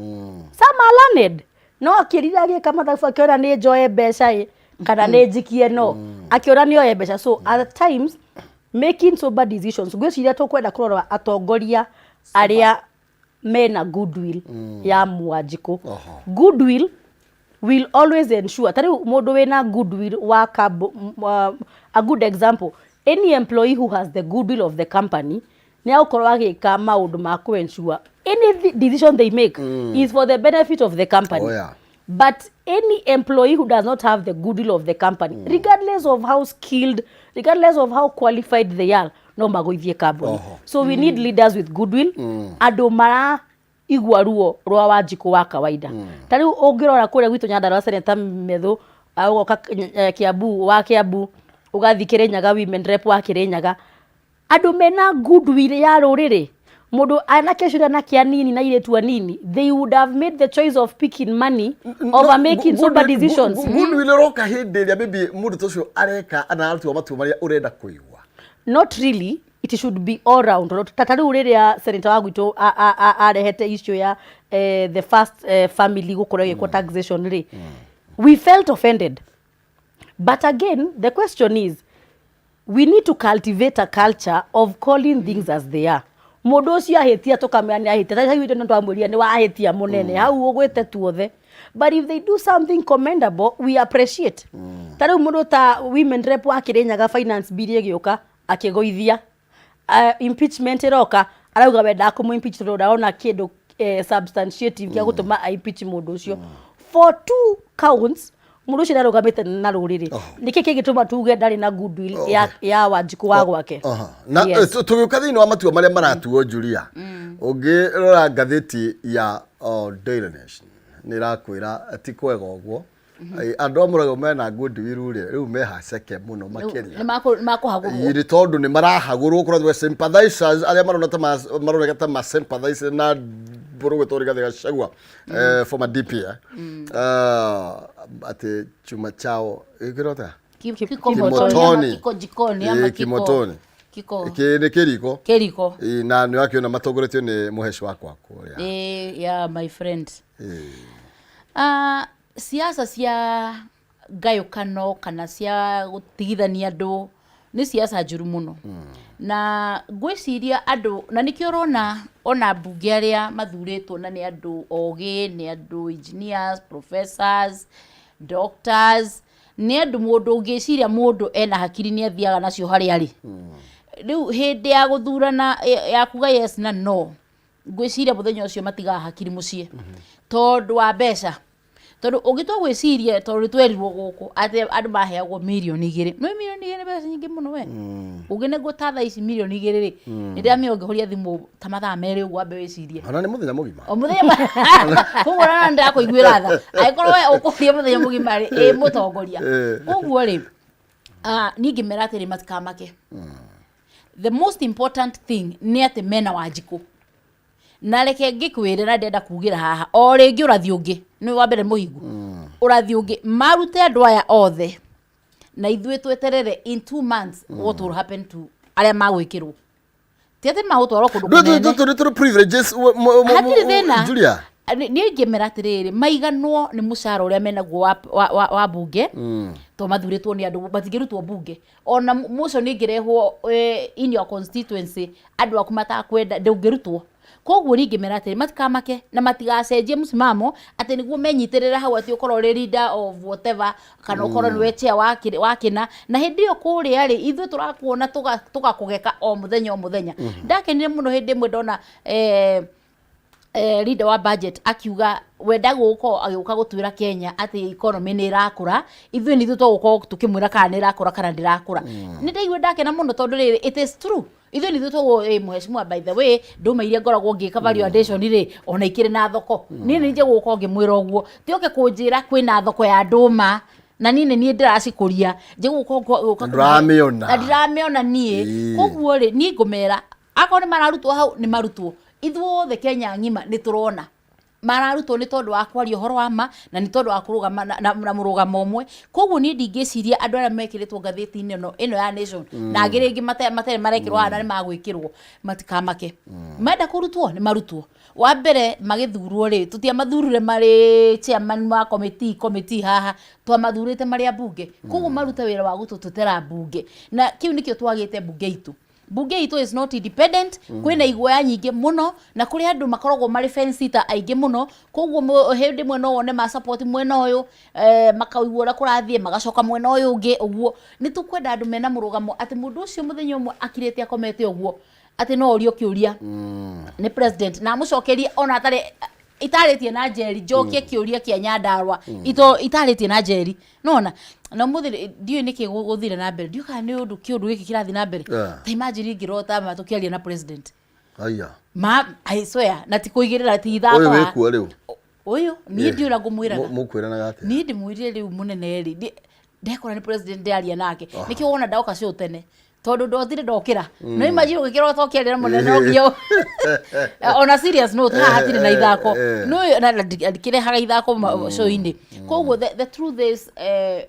Some are learned, no akĩrira agĩka mathabu, akĩona nĩ njoe mbeca ĩ kana nĩ njikie, no akĩona nĩ oe mbeca. So at times making sober decisions, ngwĩciria tũkwenda kũrora atongoria arĩa mena goodwill ya Mwanjikũ. Goodwill will always ensure, ta rĩu mũndũ wĩna goodwill wa a good example, any employee who has the goodwill of the company nĩ agũkorwo agĩka maũndũ ma kũ ensure any decision they make is for the benefit of the company. But any employee who does not have the goodwill of the company, regardless of how skilled, regardless of how qualified they are, no magũithie kambuni. So we need leaders with goodwill, andũ mara igua ruo rwa Wanjikũ wa kawaida. Ta rĩu ũngĩrora kũrĩa gwitũ Nyandarũa, Senator Methu, ũgoka Kiambu wa Kiambu, ũgathiĩ Kĩrĩnyaga, women rep wa Kĩrĩnyaga, andũ mena goodwill ya rũrĩrĩ. Mũndũ anake ũcio anake anini na airĩtu anini, they would have made the choice of picking money over making sober decisions. Goodwill ĩroka hĩndĩ ĩrĩa maybe mũndũ ta ũcio areka ana aratua matua marĩa ũrenda kũigua. Not really, it should be all round. Ta rĩu rĩrĩa senator wa gwitũ arehete issue ya the first family gũkorwo ĩgĩkwo taxation rĩ, we felt offended. But again, the question is, we need to cultivate a culture of calling things as they are. Mũndũ ũcio ahĩtia tũkamwĩra nĩ ahĩtia. Ta rĩu nĩ twamwĩrire nĩ wahĩtia mũnene, hau ũgwĩte tuothe. But if they do something commendable, we appreciate. Ta rĩu mũndũ ta women rep wa Kĩrĩnyaga, finance bill ĩgĩũka akĩgũithia. Impeachment ĩroka, arauga we ndakũmũ impeach tondũ ndarona kĩndũ substantiative gĩa gũtũma a impeach mũndũ ũcio. For two counts, mũndũ ũcio ndarũgamĩte na rũrĩrĩ. Nĩkĩ kĩngĩtũma tuge ndarĩ na goodwill ya Wanjikũ wa gwake? Aha. Na Yes. tũgĩũka thĩinĩ wa matua marĩa maratuo, Julia, ũngĩrora ngathĩti ya Daily Nation nĩ ĩrakwĩra ti kwega ũguo. Andũ a Mũrago mena goodwill rĩ, rĩu mehaceke mũno makĩria. Nĩ makũhagũrwo. Nĩ tondũ nĩ marahagũrwo kũrathwo sympathizers arĩa marona ta maroneka ta ma sympathize na bũrũgwĩtwo Rigathĩ Gachagua, former DP, atĩ chuma chao ĩkĩrwo atĩa? Kiko motoni ama kiko jikoni ama kiko Kimotoni. Kiko Nĩ kĩriko. Kĩriko. Ĩ, na nĩ wakĩona matongoretio nĩ mũheci wakwa kũrĩa. Yeah, my friend. Ah, siasa cia ngayũkano kana cia gũtigithania andũ nĩ siasa njũru mũno, na ngwĩciria andũ, na nĩkĩo ũrona ona mbunge arĩa mathurĩtwo na nĩ andũ ogĩ, nĩ andũ engineers, professors, doctors, nĩ andũ mũndũ ũngĩciria mũndũ ena hakiri nĩ athiaga nacio harĩa arĩ. Rĩu hĩndĩ ya gũthurana ya kuga yes na no, ngwĩciria mũthenya ũcio matigaga hakiri mũciĩ tondũ wa mbeca, tondũ ũngĩtua gwĩciria, tondũ nĩ twerirwo gũkũ atĩ andũ maheagwo 2 mirioni. No 2 mirioni nĩ mbeca nyingĩ mũno we. Ũngĩnengwo ta thaa ici 2 mirioni rĩ, nĩ ndĩramenya ũngĩhoria thimũ ta mathaa 2 ũguo wambe wĩcirie. Ona nĩ mũthenya mũgima. O mũthenya, koguo ona ndakũiguĩra tha angĩkorwo we ũkũhoria mũthenya mũgima rĩ, ĩ mũtongoria. Koguo rĩ, niĩ ngĩmera atĩrĩ, matikamake. The most important thing nĩ atĩ mena Wanjikũ, na reke ngĩkwĩre, na ndĩrenda kugĩra haha o rĩngĩ, ũrathi ũngĩ nĩ wa mbere mũhingu, ũrathi ũngĩ marute andũ aya othe na ithuĩ tweterere in 2 months what will happen to arĩa magwĩkĩrwo. Ti atĩ magũtwarwo kũndũ kũnene. Tũrĩ privileges Hatirĩ thĩna. Julia. Niĩ ingĩmera atĩrĩrĩ, maiganwo nĩ mũcara ũrĩa menaguo wa bunge, to mathurĩtwo nĩ andũ, matingĩrutwo bunge. Ona motion ĩngĩrehwo in your constituency, andũ aku matakwenda, ndũngĩrutwo. Koguo niĩ ingĩmera atĩrĩ, matikamake na matigacenjie msimamo atĩ nĩguo menyitĩrĩre hau, atĩ ũkorwo ũrĩ leader of whatever kana ũkorwo nĩwe chair wa kĩna, na hĩndĩ ĩyo kũrĩa rĩ, ithuĩ tũrakuona tũgakũgeka o mũthenya o mũthenya. Ndakenire mũno hĩndĩ ĩmwe ndona leader wa budget akiuga wenda gũkorwo agĩũka gũtwĩra Kenya atĩ economy nĩ ĩrakũra, ithuĩ nĩ ithuĩ tũgũkorwo tũkĩmwĩra kana nĩ ĩrakũra kana ndĩrakũra. Nĩ ndaigua ndakena mũno tondũ rĩrĩ, it is true, ithuĩ nĩ ithuĩ tũgũ mheshimiwa, by the way, ndũma iria ngoragwo ngĩka value addition rĩ, ona ikĩrĩ na thoko. Niĩ nĩ nje gũkorwo ngĩmwĩra ũguo, ti oke kũnjĩra kwĩna thoko ya ndũma na niĩ nĩ niĩ ndĩracikũria, nje gũka. Ndũramĩona. Na ndiramĩona niĩ. Koguo rĩ, niĩ ngũmera akorwo nĩ mararutwo hau, nĩ marutwo. Ithuothe Kenya ng'ima nĩ tũrona mararutwo nĩ tondũ wa kwaria ũhoro wa ma na nĩ tondũ wa kũrũgama na mũrũgamo ũmwe. Koguo niĩ ndingĩciria andũ arĩa mekĩrĩtwo ngathĩti-inĩ ĩno ya Nation na angĩ rĩngĩ matarĩ marekĩrwo haha na nĩ magwĩkĩrwo, matikamake. Menda kũrutwo nĩ marutwo. Wa mbere magĩthurwo rĩ, tũtiamathurire marĩ chairman wa committee haha, twamathurĩte marĩ ambunge. Koguo marute wĩra wa gũtũtetera mbunge, na kĩu nĩkĩo twagĩte. Mbunge itũ is not independent. Kwĩna iguoya nyingĩ mũno na kũrĩ andũ makoragwo marĩ fence sitter aingĩ mũno. Koguo hĩndĩ ĩmwe no wone ma support mwena ũyũ, makaigua ũrĩa kũrathiĩ, magacoka mwena ũyũ ũngĩ. Ũguo nĩ tũkwenda andũ mena mũrũgamo, atĩ mũndũ ũcio mũthenya ũmwe akirĩte akomete ũguo atĩ no orio kĩũria nĩ president na amũcokerie ona atarĩ itarĩtie na njeri, njokie kĩũria kĩa Nyandarua ito itarĩtie na njeri nona. Na ũmũthĩ ndiũĩ nĩkĩ gũthire na mbere, ndiũĩ kana nĩ ũndũ kĩũndũ gĩkĩ kĩrathiĩ na mbere. Ta imagine ingĩrota ma tũkĩaria na president. Aya. Ma, I swear, na ti kũigĩrĩra, ti ithako. Ũyũ haha. wĩkuo rĩu? Ũyũ niĩ ndiũĩ ũrĩa ngũmwĩraga. Mũkwĩranaga atĩa? Niĩ ndĩmwĩrire rĩu mũnene rĩ, ndekora nĩ president ndĩraria nake, nĩkĩo wona ndoka show tene, tondũ ndotire ndokĩra. No imagine ũgĩkĩrota ũkĩaria na mũnene, ũngĩ ona serious note, haha hatirĩ na ithako. No ndikĩrehaga ithako show-inĩ. Koguo the truth is,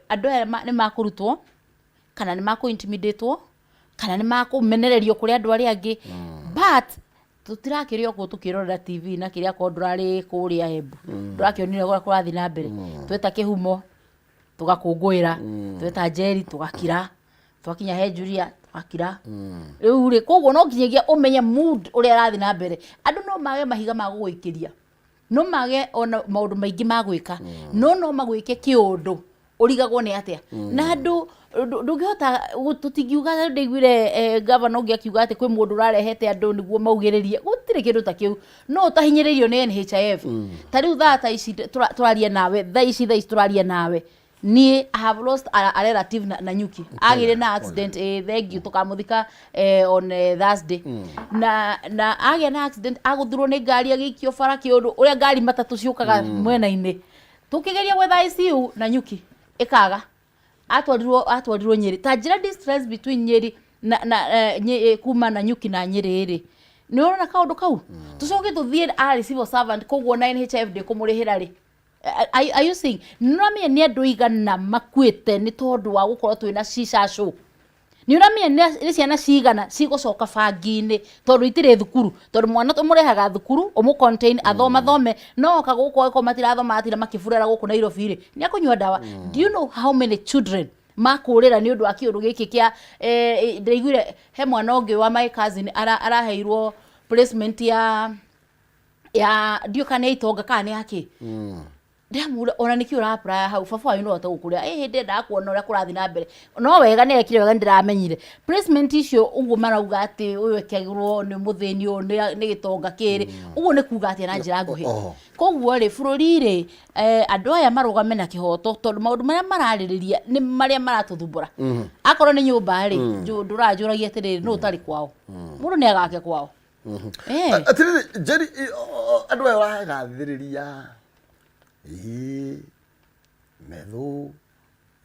andũ aya nĩ makũrutwo kana nĩ makũ-intimidatwo kana nĩ makũmenererio kũrĩ andũ arĩa angĩ, but Tũtirakĩrĩ o kũu tũkĩrorera TV na kĩrĩa akorwo ndũrarĩ kũrĩa Embu, ndũrakĩonire ũrĩa kũrathiĩ na mbere. Tweta kĩhumo tũgakũngũĩra, tweta Njeri tũgakira, twakinya he Julia tũgakira. Rĩu rĩ, koguo no nginyagia ũmenye mood ũrĩa ĩrathiĩ na mbere. Andũ no mage mahiga ma gũgũikĩria, no mage ona maũndũ maingĩ ma gwĩka, no no magwĩke kĩũndũ ũrigagwo nĩ atĩa. Na andũ ndũngĩhota tũtingiuga. Ndaiguire gavana ũngĩ akiuga atĩ kwĩ mũndũ ũrarehete andũ nĩguo maugĩrĩrie. Gũtirĩ kĩndũ ta kĩu. No ũtahinyĩrĩirio nĩ NHIF. Ta rĩu thaa ta ici tũraria nawe, thaa ici tũraria nawe, niĩ I have lost a relative na nyuki agĩire na accident. Thank you. Tũkamũthika on Thursday. Na agĩa na accident, agũthirwo nĩ ngari, agĩikio bara, kĩũndũ ũrĩa ngari matatũ ciũkaga mwena-inĩ. Tũkĩgeria gwetha ICU na nyuki ĩkaga, atwarirwo Nyĩrĩ. Ta njĩra distance between Nyĩrĩ na kuma na nyuki na Nyĩrĩ rĩ, nĩ ũrona kaũndũ kau. Tũcoke tũthiĩ arĩ civil servant, koguo na NHIF ndĩkũmũrĩhĩra rĩ. Are you seeing? Nĩ ũramenya nĩ andũ igana makuĩte nĩ tondũ wa gũkorwo twĩna shisha show? Nĩ ũramenya nĩ ciana cigana cigũcoka bangi-inĩ tondũ itirĩ thukuru? Tondũ mwana tũmũrehaga thukuru ũmũ contain athoma thome, no oka gũkũ angĩkorwo matirathoma, atira makĩburera gũkũ Nairobi rĩ, nĩ akũnyua ndawa. Do you know how many children makũrĩra nĩ ũndũ wa kĩũndũ gĩkĩ kĩa ndĩraiguire he mwana ũngĩ wa my cousin araheirwo placement ya ndiũ kana nĩ ya itonga kana nĩ yakĩ. Ndĩramũra ona nĩkĩ ũra apply hau, baba wanyu no ahote gũkũrĩra ĩ hĩndĩ endaga kuona ũrĩa kũrathiĩ na mbere. No wega nĩ ekire wega, nĩ ndĩramenyire placement icio ũguo marauga atĩ ũyũ ekagĩrwo nĩ mũthĩni, ũyũ nĩ gĩtonga kĩrĩ ũguo. Nĩ kuga atĩa na njĩra nguhĩ? Koguo rĩ, bũrũri rĩ, andũ aya marũgame na kĩhoto, tondũ maũndũ marĩa mararĩrĩria nĩ marĩa maratũthumbũra. Akorwo nĩ nyũmba rĩ, ndũranjũragia atĩrĩrĩ, nũ ũtarĩ kwao? Mũndũ nĩ agake kwao. Atiriri Njeri, andũ aya ũragathĩrĩria ĩ methũ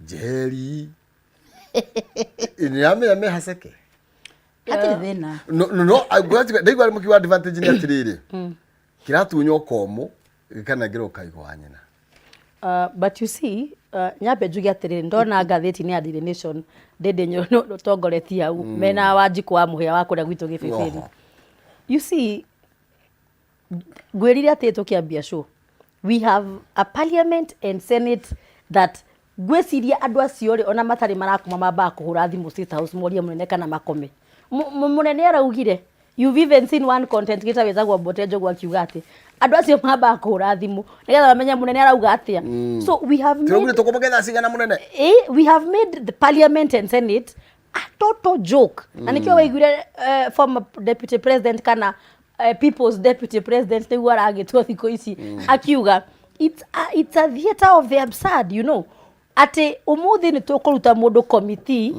Njeri nĩramenya me haceke. Hatirĩ thĩna. No no no, ndaigua arĩ mũkiuga advantage nĩ atĩrĩrĩ, kĩratunywo komũ gĩkanengerwo kaigũ wa nyina. But you see, nyambe njuge atĩrĩrĩ, ndona ngathĩti-inĩ ya Daily Nation Ndĩndĩ Nyoro ũtongoretie hau mena Wanjikũ wa Mũhĩa wa kũrĩa gwitũ Gĩbĩbĩri. You see, ngwĩrire atĩ tũkĩambia show, we have a parliament and senate that ngwĩciria andũ acio rĩ, ona matarĩ marakoma mambaga kũhũra thimũ State House morie mũnene kana makome. Mũnene araugire. You've even seen one content creator wĩtagwo Mbote Njogu akiuga atĩ andũ acio mambaga kũhũra thimũ nĩgetha mamenye mũnene arauga atĩa. So we have made tiraugire tũkũmũgetha cigana mũnene. We have made the parliament and senate a total joke. Na nĩkĩo waiguire former deputy president kana people's deputy president nĩguo aragĩtwo thikũ ici akiuga it's a theatre of the absurd atĩ ũmũthĩ nĩ tũkũruta mũndũ committee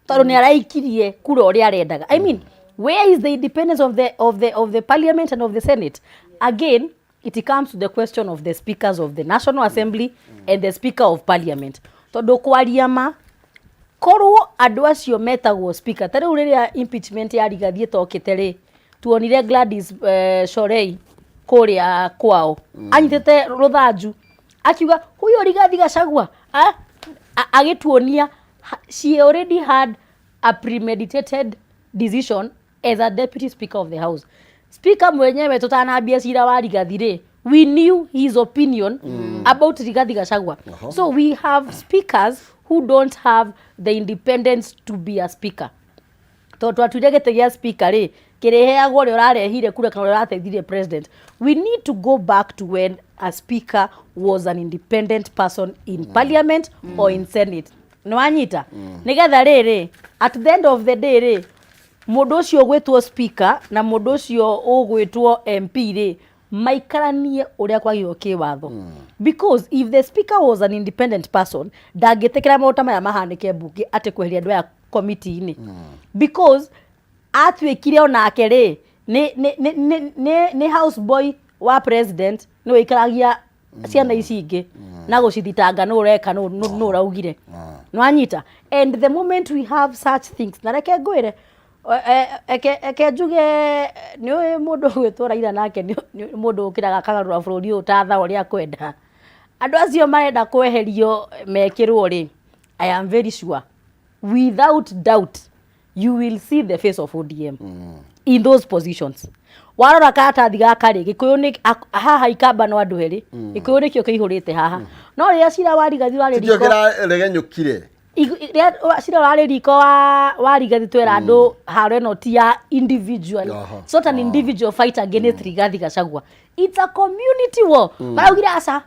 tondũ nĩ araikirie kura ũrĩa arendaga. I mean, where is the independence of the parliament and of the senate? Again, it comes to the question of the speakers of the National Assembly and the speaker of parliament, tondũ kwaria ma, korwo andũ acio metagwo speaker, ta rĩu rĩrĩa impeachment ya Rigathi ĩtokĩte rĩ, tuonire Gladys Shorei kũrĩa kwao anyitĩte rũthanju akiuga huyo Rigathi Gachagua agĩtuonia she already had a premeditated decision as a deputy speaker of the house. Speaker mwenyewe, tutanambia cira wa Rigathi rĩ, we knew his opinion about Rigathi Gachagua. So we have speakers who don't have the independence to be a speaker, tondũ twatuire gĩtĩ gĩa speaker rĩ, kĩrĩheagwo ũrĩa ũrarehire kura kana ũrĩa ũrateithirie president. We need to go back to when a speaker was an independent person in parliament or in senate. Nĩ wanyita? Nĩgetha rĩrĩ, at the end of the day rĩ, mũndũ ũcio ũgwĩtwo speaker na mũndũ ũcio ũgwĩtwo MP rĩ, maikaranie ũrĩa kwagĩrĩirwo kĩwatho, because if the speaker was an independent person, ndangĩtĩkĩra maũndũ ta maya mahanĩke mbunge, atĩ kweheria andũ aya komiti-inĩ, because atuĩkire onake rĩ nĩ house boy wa president, nĩ wĩikaragia ciana ici ingĩ na gũcithitanga nũ ũreka, nũ ũraugire. Nĩwanyita? And the moment we have such things, na reke ngwĩre, eke njuge, nĩ ũĩ mũndũ ũgwĩtwo Raila nake nĩ mũndũ ũkĩraga akagarũra bũrũri ũyũ ta thaa ũrĩa akwenda. Andũ acio marenda kweherio mekĩrwo rĩ, I am very sure, without doubt, you will see the face of ODM. In those positions, warora karatathi gaka rĩ, Gĩkũyũ nĩ haha, Ikamba no andũ erĩ, Gĩkũyũ nĩkĩo kĩihũrĩte haha. No rĩrĩa cira wa Rigathi warĩ Tikio riko, kĩraregenyũkire. Rĩrĩa cira ũrarĩ riko wa Rigathi, twera andũ haro ĩno ti ya individual. It's not an individual fight against Rigathi Gachagua, it's a community war. Maraugire aca,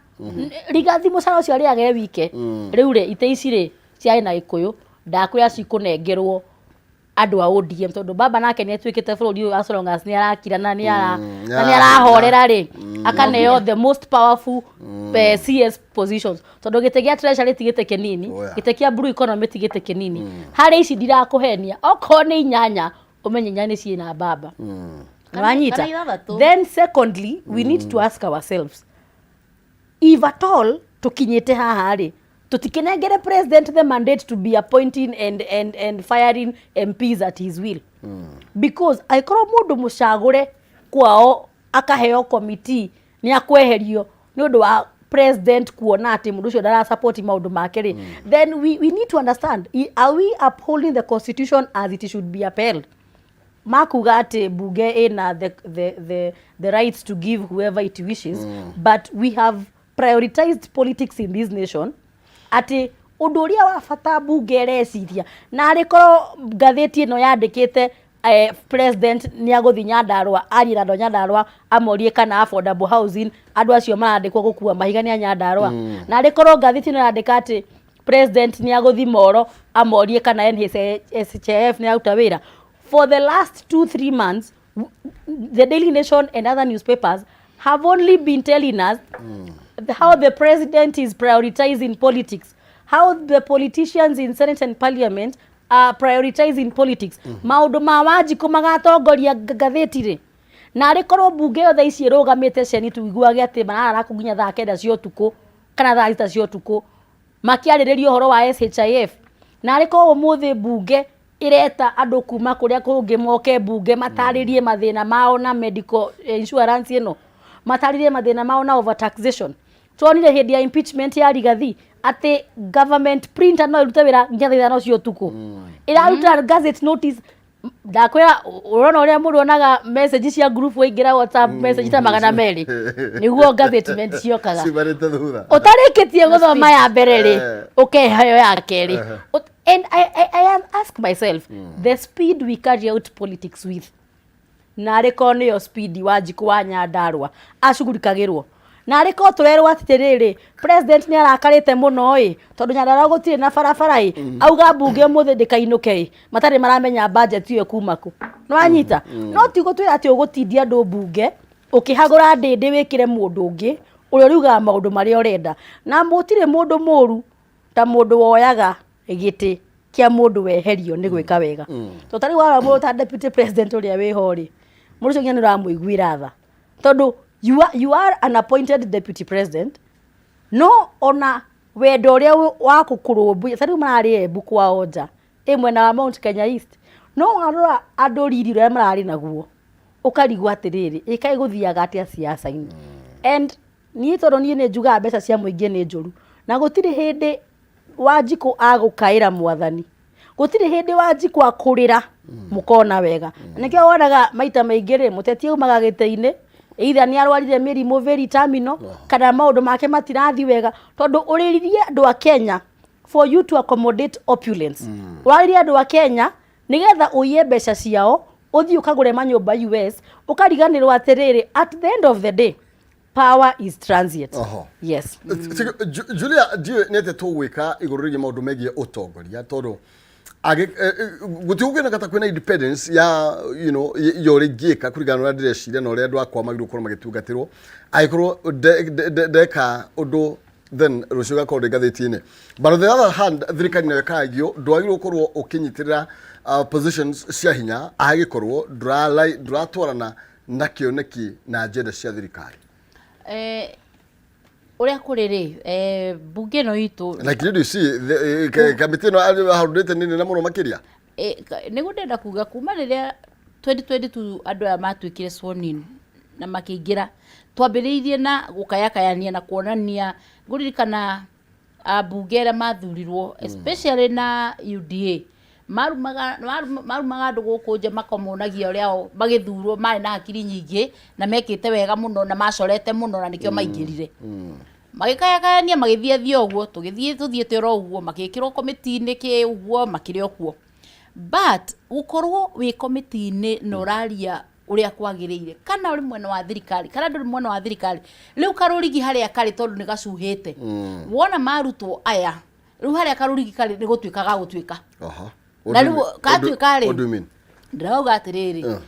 Rigathi mũcara ũcio arĩaga e wike. Rĩu rĩ, itĩ ici rĩ ciarĩ na Gĩkũyũ, ndakwĩra cikũnengerwo andũ a ODM, tondũ baba nake nĩ atuĩkĩte bũrũri ũyũ, as long as nĩ arakira na nĩ ara na nĩ arahorera rĩ, akaneo the most powerful CS positions, tondũ gĩtĩ gĩa treasury ti gĩtĩ kĩnini. Oh, yeah. Gĩtĩ kĩa blue economy ti gĩtĩ kĩnini. Harĩ ici, ndirakũhenia, okorwo nĩ inyanya, ũmenye inya nĩ ciĩna baba. Nĩwanyita? Kana ithathatũ. Then secondly, we need to ask ourselves if at all tukinyite haha rĩ, tutikinengere president the mandate to be appointing and firing MPs at his will, because angĩkorwo mũndũ mũcagũre kwao akaheo committee nĩ akweherio nĩ ũndũ wa president kuona atĩ mũndũ ũcio ndarasupport maũndũ make rĩ, then we need to understand, are we upholding the constitution as it should be upheld? Makuga atĩ bunge ĩna the rights to give whoever it wishes, but we have prioritized politics in this nation, atĩ ũndũ ũrĩa wa bata bunge ĩreciria na arĩ korwo ngathĩti ĩno yandĩkĩte president nĩ agũthiĩ Nyandarũa arie na andũ a Nyandarũa, amorie kana affordable housing, andũ acio marandĩkwo gũkua mahiga nĩ a Nyandarũa, na arĩ korwo ngathĩti ĩno yandĩka atĩ president nĩ agũthiĩ Moro amorie kana NHIF nĩ aruta wĩra. For the last 2-3 months, the Daily Nation and other newspapers have only been telling us how the president is prioritizing politics, how the politicians in Senate and Parliament are prioritizing politics. Maũndũ ma Wanjikũ magatongoria ngathĩti rĩ, na arĩ korwo mbunge yothe ici ĩrũgamĩte ceni, tuiguage atĩ mararara kũ nginya thaa 9 cia ũtukũ kana thaa 6 cia ũtukũ makĩarĩrĩria ũhoro wa SHIF, na arĩ korwo ũmũthĩ mbunge ĩreta andũ kuma kũrĩa kũngĩ moke mbunge matarĩrie mathĩna mao na medical insurance ĩno, matarĩrie mathĩna mao na overtaxation. Tuonire hĩndĩ ya impeachment ya Rigathi atĩ government printer no ĩrute wĩra nginya thaa 5 cia ũtukũ, ĩraruta gazette notice. Ndakwĩra, ũrona ũrĩa mũndũ onaga message cia group, waingĩra WhatsApp, message ta 200, nĩguo gazette ciokaga. Ciumanĩte thutha. Ũtarĩkĩtie gũthoma ya mbere rĩ, ũkeheo ya kerĩ. And I ask myself, the speed we carry out politics with, na arĩ korwo nĩyo speed Wanjikũ wa Nyandarũa acugurikagĩrwo, na arĩ korwo tũrerwo atĩrĩrĩ, president nĩ arakarĩte mũno ĩ, tondũ Nyandarũa gũtirĩ na barabara ĩ, auga mbunge ũmũthĩ ndĩkainũke ĩ, matarĩ maramenya budget ĩyo kuma kũ. Nĩwanyita? No ti gũtwĩra atĩ ũgũtindia andũ mbunge ũkĩhagũra ndĩndĩ wĩkĩre mũndũ ũngĩ ũrĩa ũriugaga maũndũ marĩa ũrenda. Na gũtirĩ mũndũ mũru ta mũndũ woyaga gĩtĩ kĩa mũndũ weherio nĩ gwĩka wega. To tarĩu warora mũndũ ta deputy president ũrĩa wĩho rĩ, mũndũ ũcio nginya nĩ ũramũiguĩra tha, tondũ you are an appointed deputy president, no ona wendo ũrĩa wa gũkũrũmbũiya, ta rĩu mararĩ Embu kwao nja ĩ mwena wa Mount Kenya East, no warora andũ riri ũrĩa mararĩ naguo, ũkarigwo atĩrĩrĩ, ĩkaĩ gũthiaga atĩa siasa-inĩ? And niĩ, tondũ niĩ nĩ njugaga mbeca cia mũingĩ nĩ njũru, na gũtirĩ hĩndĩ Wanjikũ agũkaĩra mwathani, gũtirĩ hĩndĩ Wanjikũ akũrĩra mũkona wega. Nĩkĩo wonaga maita maingĩ rĩ, mũteti aumaga gĩtĩ-inĩ either nĩ arwarire mĩrimũ very terminal kana maũndũ make matirathi wega, tondũ ũrĩririe andũ a Kenya for you to accommodate opulence, ũraririe andũ a Kenya nĩgetha ũiye mbeca ciao, ũthiĩ ũkagũre manyũmba US, ũkariganĩrwo atĩrĩrĩ, at the end of the day, power is transient. Yes. Julia, ndiũĩ nĩ atĩa tũgwĩka igũrũ rĩgiĩ maũndũ megiĩ ũtongoria, tondũ gũtigũkĩoneka ta kwĩna independence ya ya ũrĩa ingĩka kũringana na ũrĩa ndĩreciria na ũrĩa andũ akwa magĩrĩirwo gũkorwo magĩtungatĩrwo. Angĩkorwo ndeka ũndũ, then rũciũ gakorwo ndĩ ngathĩti-inĩ. But on the other hand, thirikari nayo ĩkaragio ndwagĩrĩirwo gũkorwo ũkĩnyitĩrĩra positions cia hinya angĩkorwo ndũratwarana na kĩoneki na agenda cia thirikari. Ũrĩa kũrĩ rĩ, mbunge ĩno itũ Like, did you see kamĩtĩ ĩno harũndĩte nĩ nene mũno makĩria? Nĩguo ndĩrenda kuga, kuma rĩrĩa 2022 andũ aya matuĩkire sworn in na makĩingĩra, twambĩrĩirie na gũkayakayania na kuonania. Ngũririkana ambunge arĩa mathurirwo, especially na UDA, Marumaga andũ gũkũ nja, makamonagia ũrĩa o magĩthurwo marĩ na hakiri nyingĩ na mekĩte wega mũno na macorete mũno, na nĩkĩo maingĩrire. Magĩkayakayania, magĩthiĩ thiĩ ũguo, tũgĩthiĩ tũthiĩte oro ũguo, magĩkĩrwo komiti-inĩ kĩ ũguo, makĩrĩ o kuo. But gũkorwo wĩ komiti-inĩ na ũraria ũrĩa kwagĩrĩire, kana ũrĩ mwena wa thirikari kana ndũrĩ mwena wa thirikari, rĩu karũrigi harĩa karĩ, tondũ nĩ gacuhĩte, wona marutwo aya rĩu harĩa karũrigi karĩ nĩ gũtuĩka gagũtuĩka. Na rĩu gatuĩka rĩ, What do you mean? Ndĩrauga atĩrĩrĩ,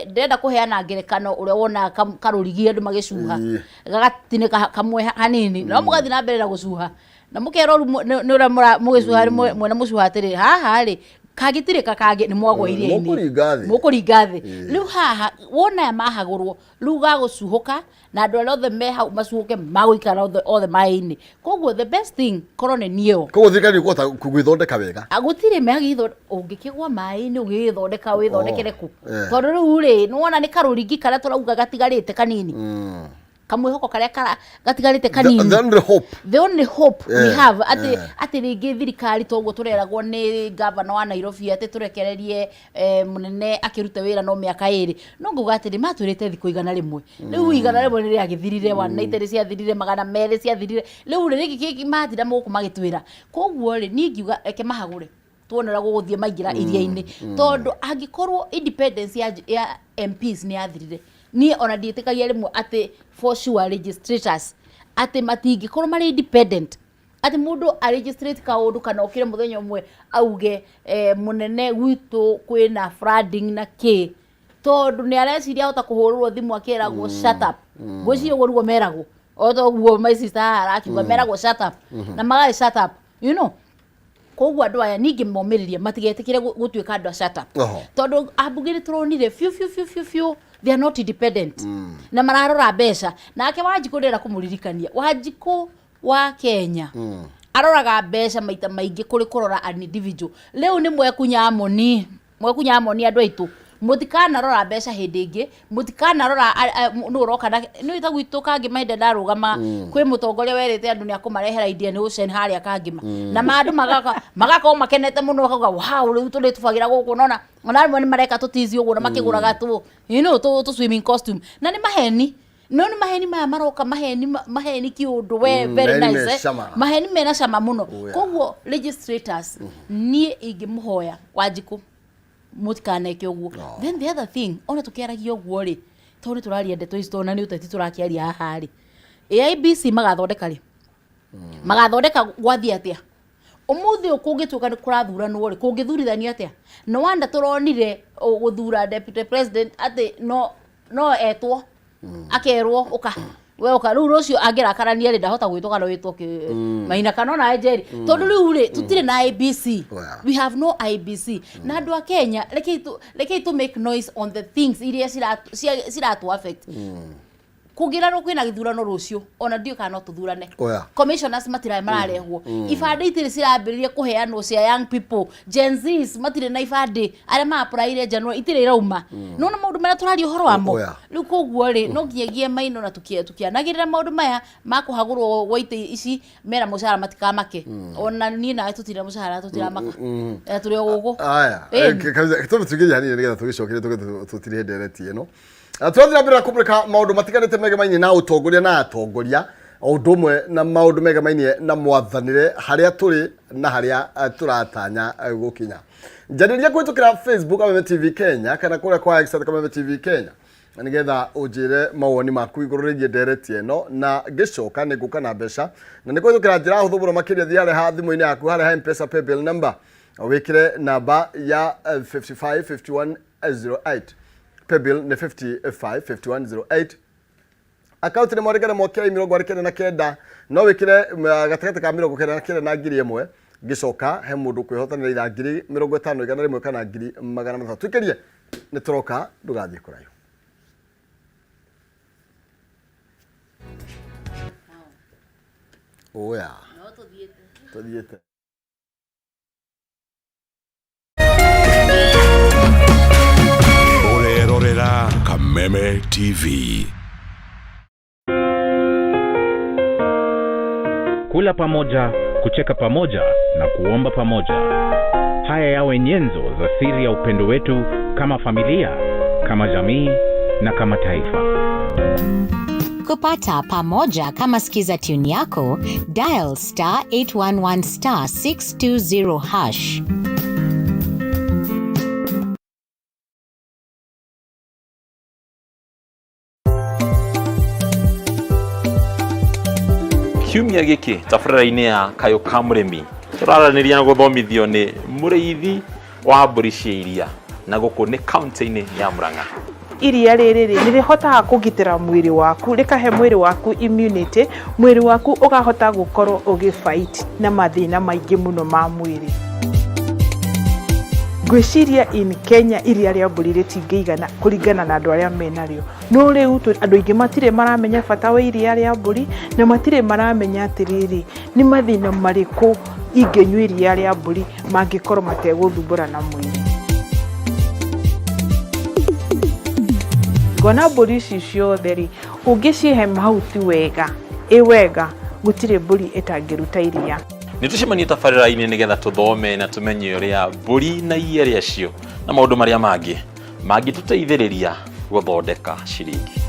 ndĩrenda kũheana ngerekano ũrĩa wonaga karũrigi andũ magĩcuha, gagatinĩka kamwe hanini, no mũgathiĩ na mbere na gũcuha na mũkerwo rĩu nĩ ũrĩa mũgĩcuha rĩ, mwena mũcuha atĩrĩrĩ, haha rĩ kangĩtirĩka kangĩ nĩ mwagwa iria-inĩ. Mũkũringa thĩ. Mũkũringa thĩ. Rĩu haha wona aya mahagũrwo, rĩu gagũcuhũka na andũ arĩa othe me hau macuhũke, magũikara othe othe maĩ-inĩ. Koguo the best thing korwo nĩ niĩ Koguo thirikari nĩ ĩkũhota gwĩthondeka wega? Gũtirĩ megĩtho ũngĩkĩgwa maĩ-inĩ ũgĩgĩthondeka wĩthondekere kũ? Tondũ rĩu rĩ, nĩwona nĩ karũringi karĩa tũrauga gatigarĩte kanini, kamwĩhoko karĩa gatigarĩte kanini. The only hope. The only hope we have atĩ atĩ rĩngĩ thirikari, toguo tũreragwo nĩ gavana wa Nairobi atĩ tũrekererie mũnene akĩrute wĩra no mĩaka 2, no ngauga atĩrĩ, matwĩrĩte thikũ 100. Rĩu 100 nĩ rĩagĩthirire, 190 ciathirire, 200 ciathirire. Rĩu rĩ, rĩngĩ kĩngĩ matinda mũgũkũ magĩtwĩra. Koguo rĩ, niĩ ngiuga reke mahagũre, tuone ũrĩa gũgũthiĩ maingĩra iria-inĩ, tondũ angĩkorwo independence ya MPs nĩ yathirire, niĩ ona ndiĩtĩkagia rĩmwe atĩ for sure registrators atĩ matingĩkorwo marĩ independent, atĩ mũndũ aregistrate kaũndũ kana okĩre mũthenya ũmwe auge mũnene gwitũ kwĩna flooding na kĩ, tondũ nĩ areciria ahota kũhũrĩrwo thimũ akĩragwo "Shut up." Ngwĩciria ũguo nĩguo meragwo, o ta ũguo my sister haha arakiuga, meragwo "Shut up" na magagĩ shut up. Koguo andũ aya ningĩ momĩrĩrie, matigetĩkĩre gũtuĩka andũ a shut up, tondũ ambunge nĩ tũronire biũ biũ biũ biũ biũ they are not independent na mararora mbeca. Nake Wanjikũ, ndĩrenda kũmũririkania, Wanjikũ wa Kenya aroraga mbeca maita maingĩ kũrĩ kũrora an individual. Rĩu nĩ mwekunya moni, mwekunya moni. Andũ aitũ, mũtikanarora mbeca hĩndĩ ĩngĩ, mũtikanarora nũ ũroka na nĩ ta gwitũ Kangĩma. Hĩndĩ ndarũgama kwĩ mũtongoria werĩte andũ nĩ akũmarehera Indian Ocean harĩa Kangĩma, na andũ magakorwo makenete mũno, makauga, "Wow, rĩu tũrĩ tũbagĩra gũkũ." Nona ona rĩmwe nĩ mareka tũtizi ũguo na makĩgũraga tũ you know tũ tũ swimming costume, na nĩ maheni, no nĩ maheni maya maroka, maheni maheni kiũndũ we very Maheni nice me cama. Maheni mena cama mũno. Oh, yeah. Koguo registrators, niĩ ingĩmũhoya Wanjikũ, mũtikaneke ũguo. Then the other thing, ona tũkĩaragia ũguo rĩ, tondũ nĩ tũraria ndeto ici, tondũ na nĩ ũteti tũrakĩaria haha rĩ, AIBC magathondeka rĩ, magathondeka gwathiĩ atĩa? Ũmũthĩ ũyũ kũngĩtuĩka nĩ kũrathuranwo rĩ, kũngĩthurithanio atĩa? No wanda tũronire gũthura deputy president atĩ no etwo akerwo, "Ũka we, ũka." Rĩu rũciũ angĩrakarania rĩ, ndahota gwĩtwo kana wĩtwo Maina kana ona Njeri, tondũ rĩu rĩ, tũtirĩ na IBC. Oh, yeah. We have no IBC. Na andũ a Kenya, rekei tu make noise on the things iria ciratu affect. Kũngĩrarwo kwĩna gĩthurano rũciũ, ona ndiũĩ kana no tũthurane. Oh, yeah. Commissioners matirarĩ mararehwo, ibandĩ itirĩ cirambĩrĩria kũheanwo cia young people, Gen Zs matirĩ na ibandĩ, arĩa ma-applyire January itirĩ irauma. Nona maũndũ marĩa tũraria ũhoro wamo. Oh, yeah. Rĩu koguo rĩ, no nginyagia maino na tũkĩanagĩrĩra maũndũ maya ma kũhagũrwo gwa itĩ ici mena mũcara, matikamake. Ona niĩ nawe tũtirĩ na mũcara, tũtiramaka. Tũrĩ o gũkũ. Aya. Ĩni. Kabisa, tũgerie hanini nĩgetha tũgĩcokere tũtirihe ndereti ĩno. Na tũrathiĩ na mbere na kũmũrĩka maũndũ matiganĩte megemainie na ũtongoria na atongoria, o ũndũ ũmwe na maũndũ megemainie na mwathanĩre, harĩa tũrĩ na harĩa tũratanya gũkinya. Njarĩria kũhĩtũkĩra Facebook Kameme TV Kenya kana kũrĩa kwa X at Kameme TV Kenya, nĩgetha ũnjĩre mawoni maku igũrũ rĩgiĩ ndereti ĩno, na ngĩcoka nĩ ngũka na mbeca, na nĩ kũhĩtũkĩra njĩra hũthũ mũno makĩria. Thiĩ harĩa ha thimũ-inĩ yaku, harĩa ha M-Pesa paybill number, wĩkĩre namba ya 55 5108. Paybill nĩ 55 5108, akaunti nĩ mwarĩngana mwakei 99. No wĩkĩre gatagatĩ ka 99 na 1000. Ngĩcoka he mũndũ kwĩhotanĩra itha 50,000, 100 kana 300,000. Twĩkĩrie, nĩ tũroka, ndũgathiĩ kũraihu. Oya. No tũthiĩte. Tũthiĩte. Ũrerorera Kameme TV. Kula pamoja, kucheka pamoja na na kuomba pamoja. Haya yawe nyenzo za siri ya upendo wetu kama familia, kama jamii na kama taifa. Kupata pamoja kama skiza tune yako, dial star 811 star 620 hash. Kiumia gĩkĩ tabarĩra-inĩ ya Kayũ ka Mũrĩmi tũraranĩria na gũthomithio nĩ mũrĩithi wa mbũri cia iria na gũkũ nĩ kaunti-inĩ ya Murang'a. Iria rĩrĩ rĩ nĩ rĩhotaga kũgitĩra mwĩrĩ waku, rĩkahe mwĩrĩ waku immunity, mwĩrĩ waku ũkahota gũkorwo ũgĩ fight na mathĩna maingĩ mũno ma mwĩrĩ. Ngwĩciria in Kenya iria rĩa mbũri rĩtingĩigana kũringana na andũ arĩa menarĩo, no rĩu andũ aingĩ matirĩ maramenya bata wa iria rĩa mbũri na matirĩ maramenya atĩrĩrĩ nĩ mathĩna marĩkũ ingĩnyua iria rĩa mbũri mangĩkorwo mategũthumbũra na mwĩrĩ. Ngona mbũri ici ciothe rĩ, ũngĩcihe mahuti wega ĩ wega, gũtirĩ mbũri ĩtangĩruta iria. Nĩ tũcemanie tabarĩra-inĩ nĩgetha tũthome na tũmenye ũrĩa mbũri na iria rĩacio na maũndũ marĩa mangĩ mangĩtũteithĩrĩria gũthondeka ciringi.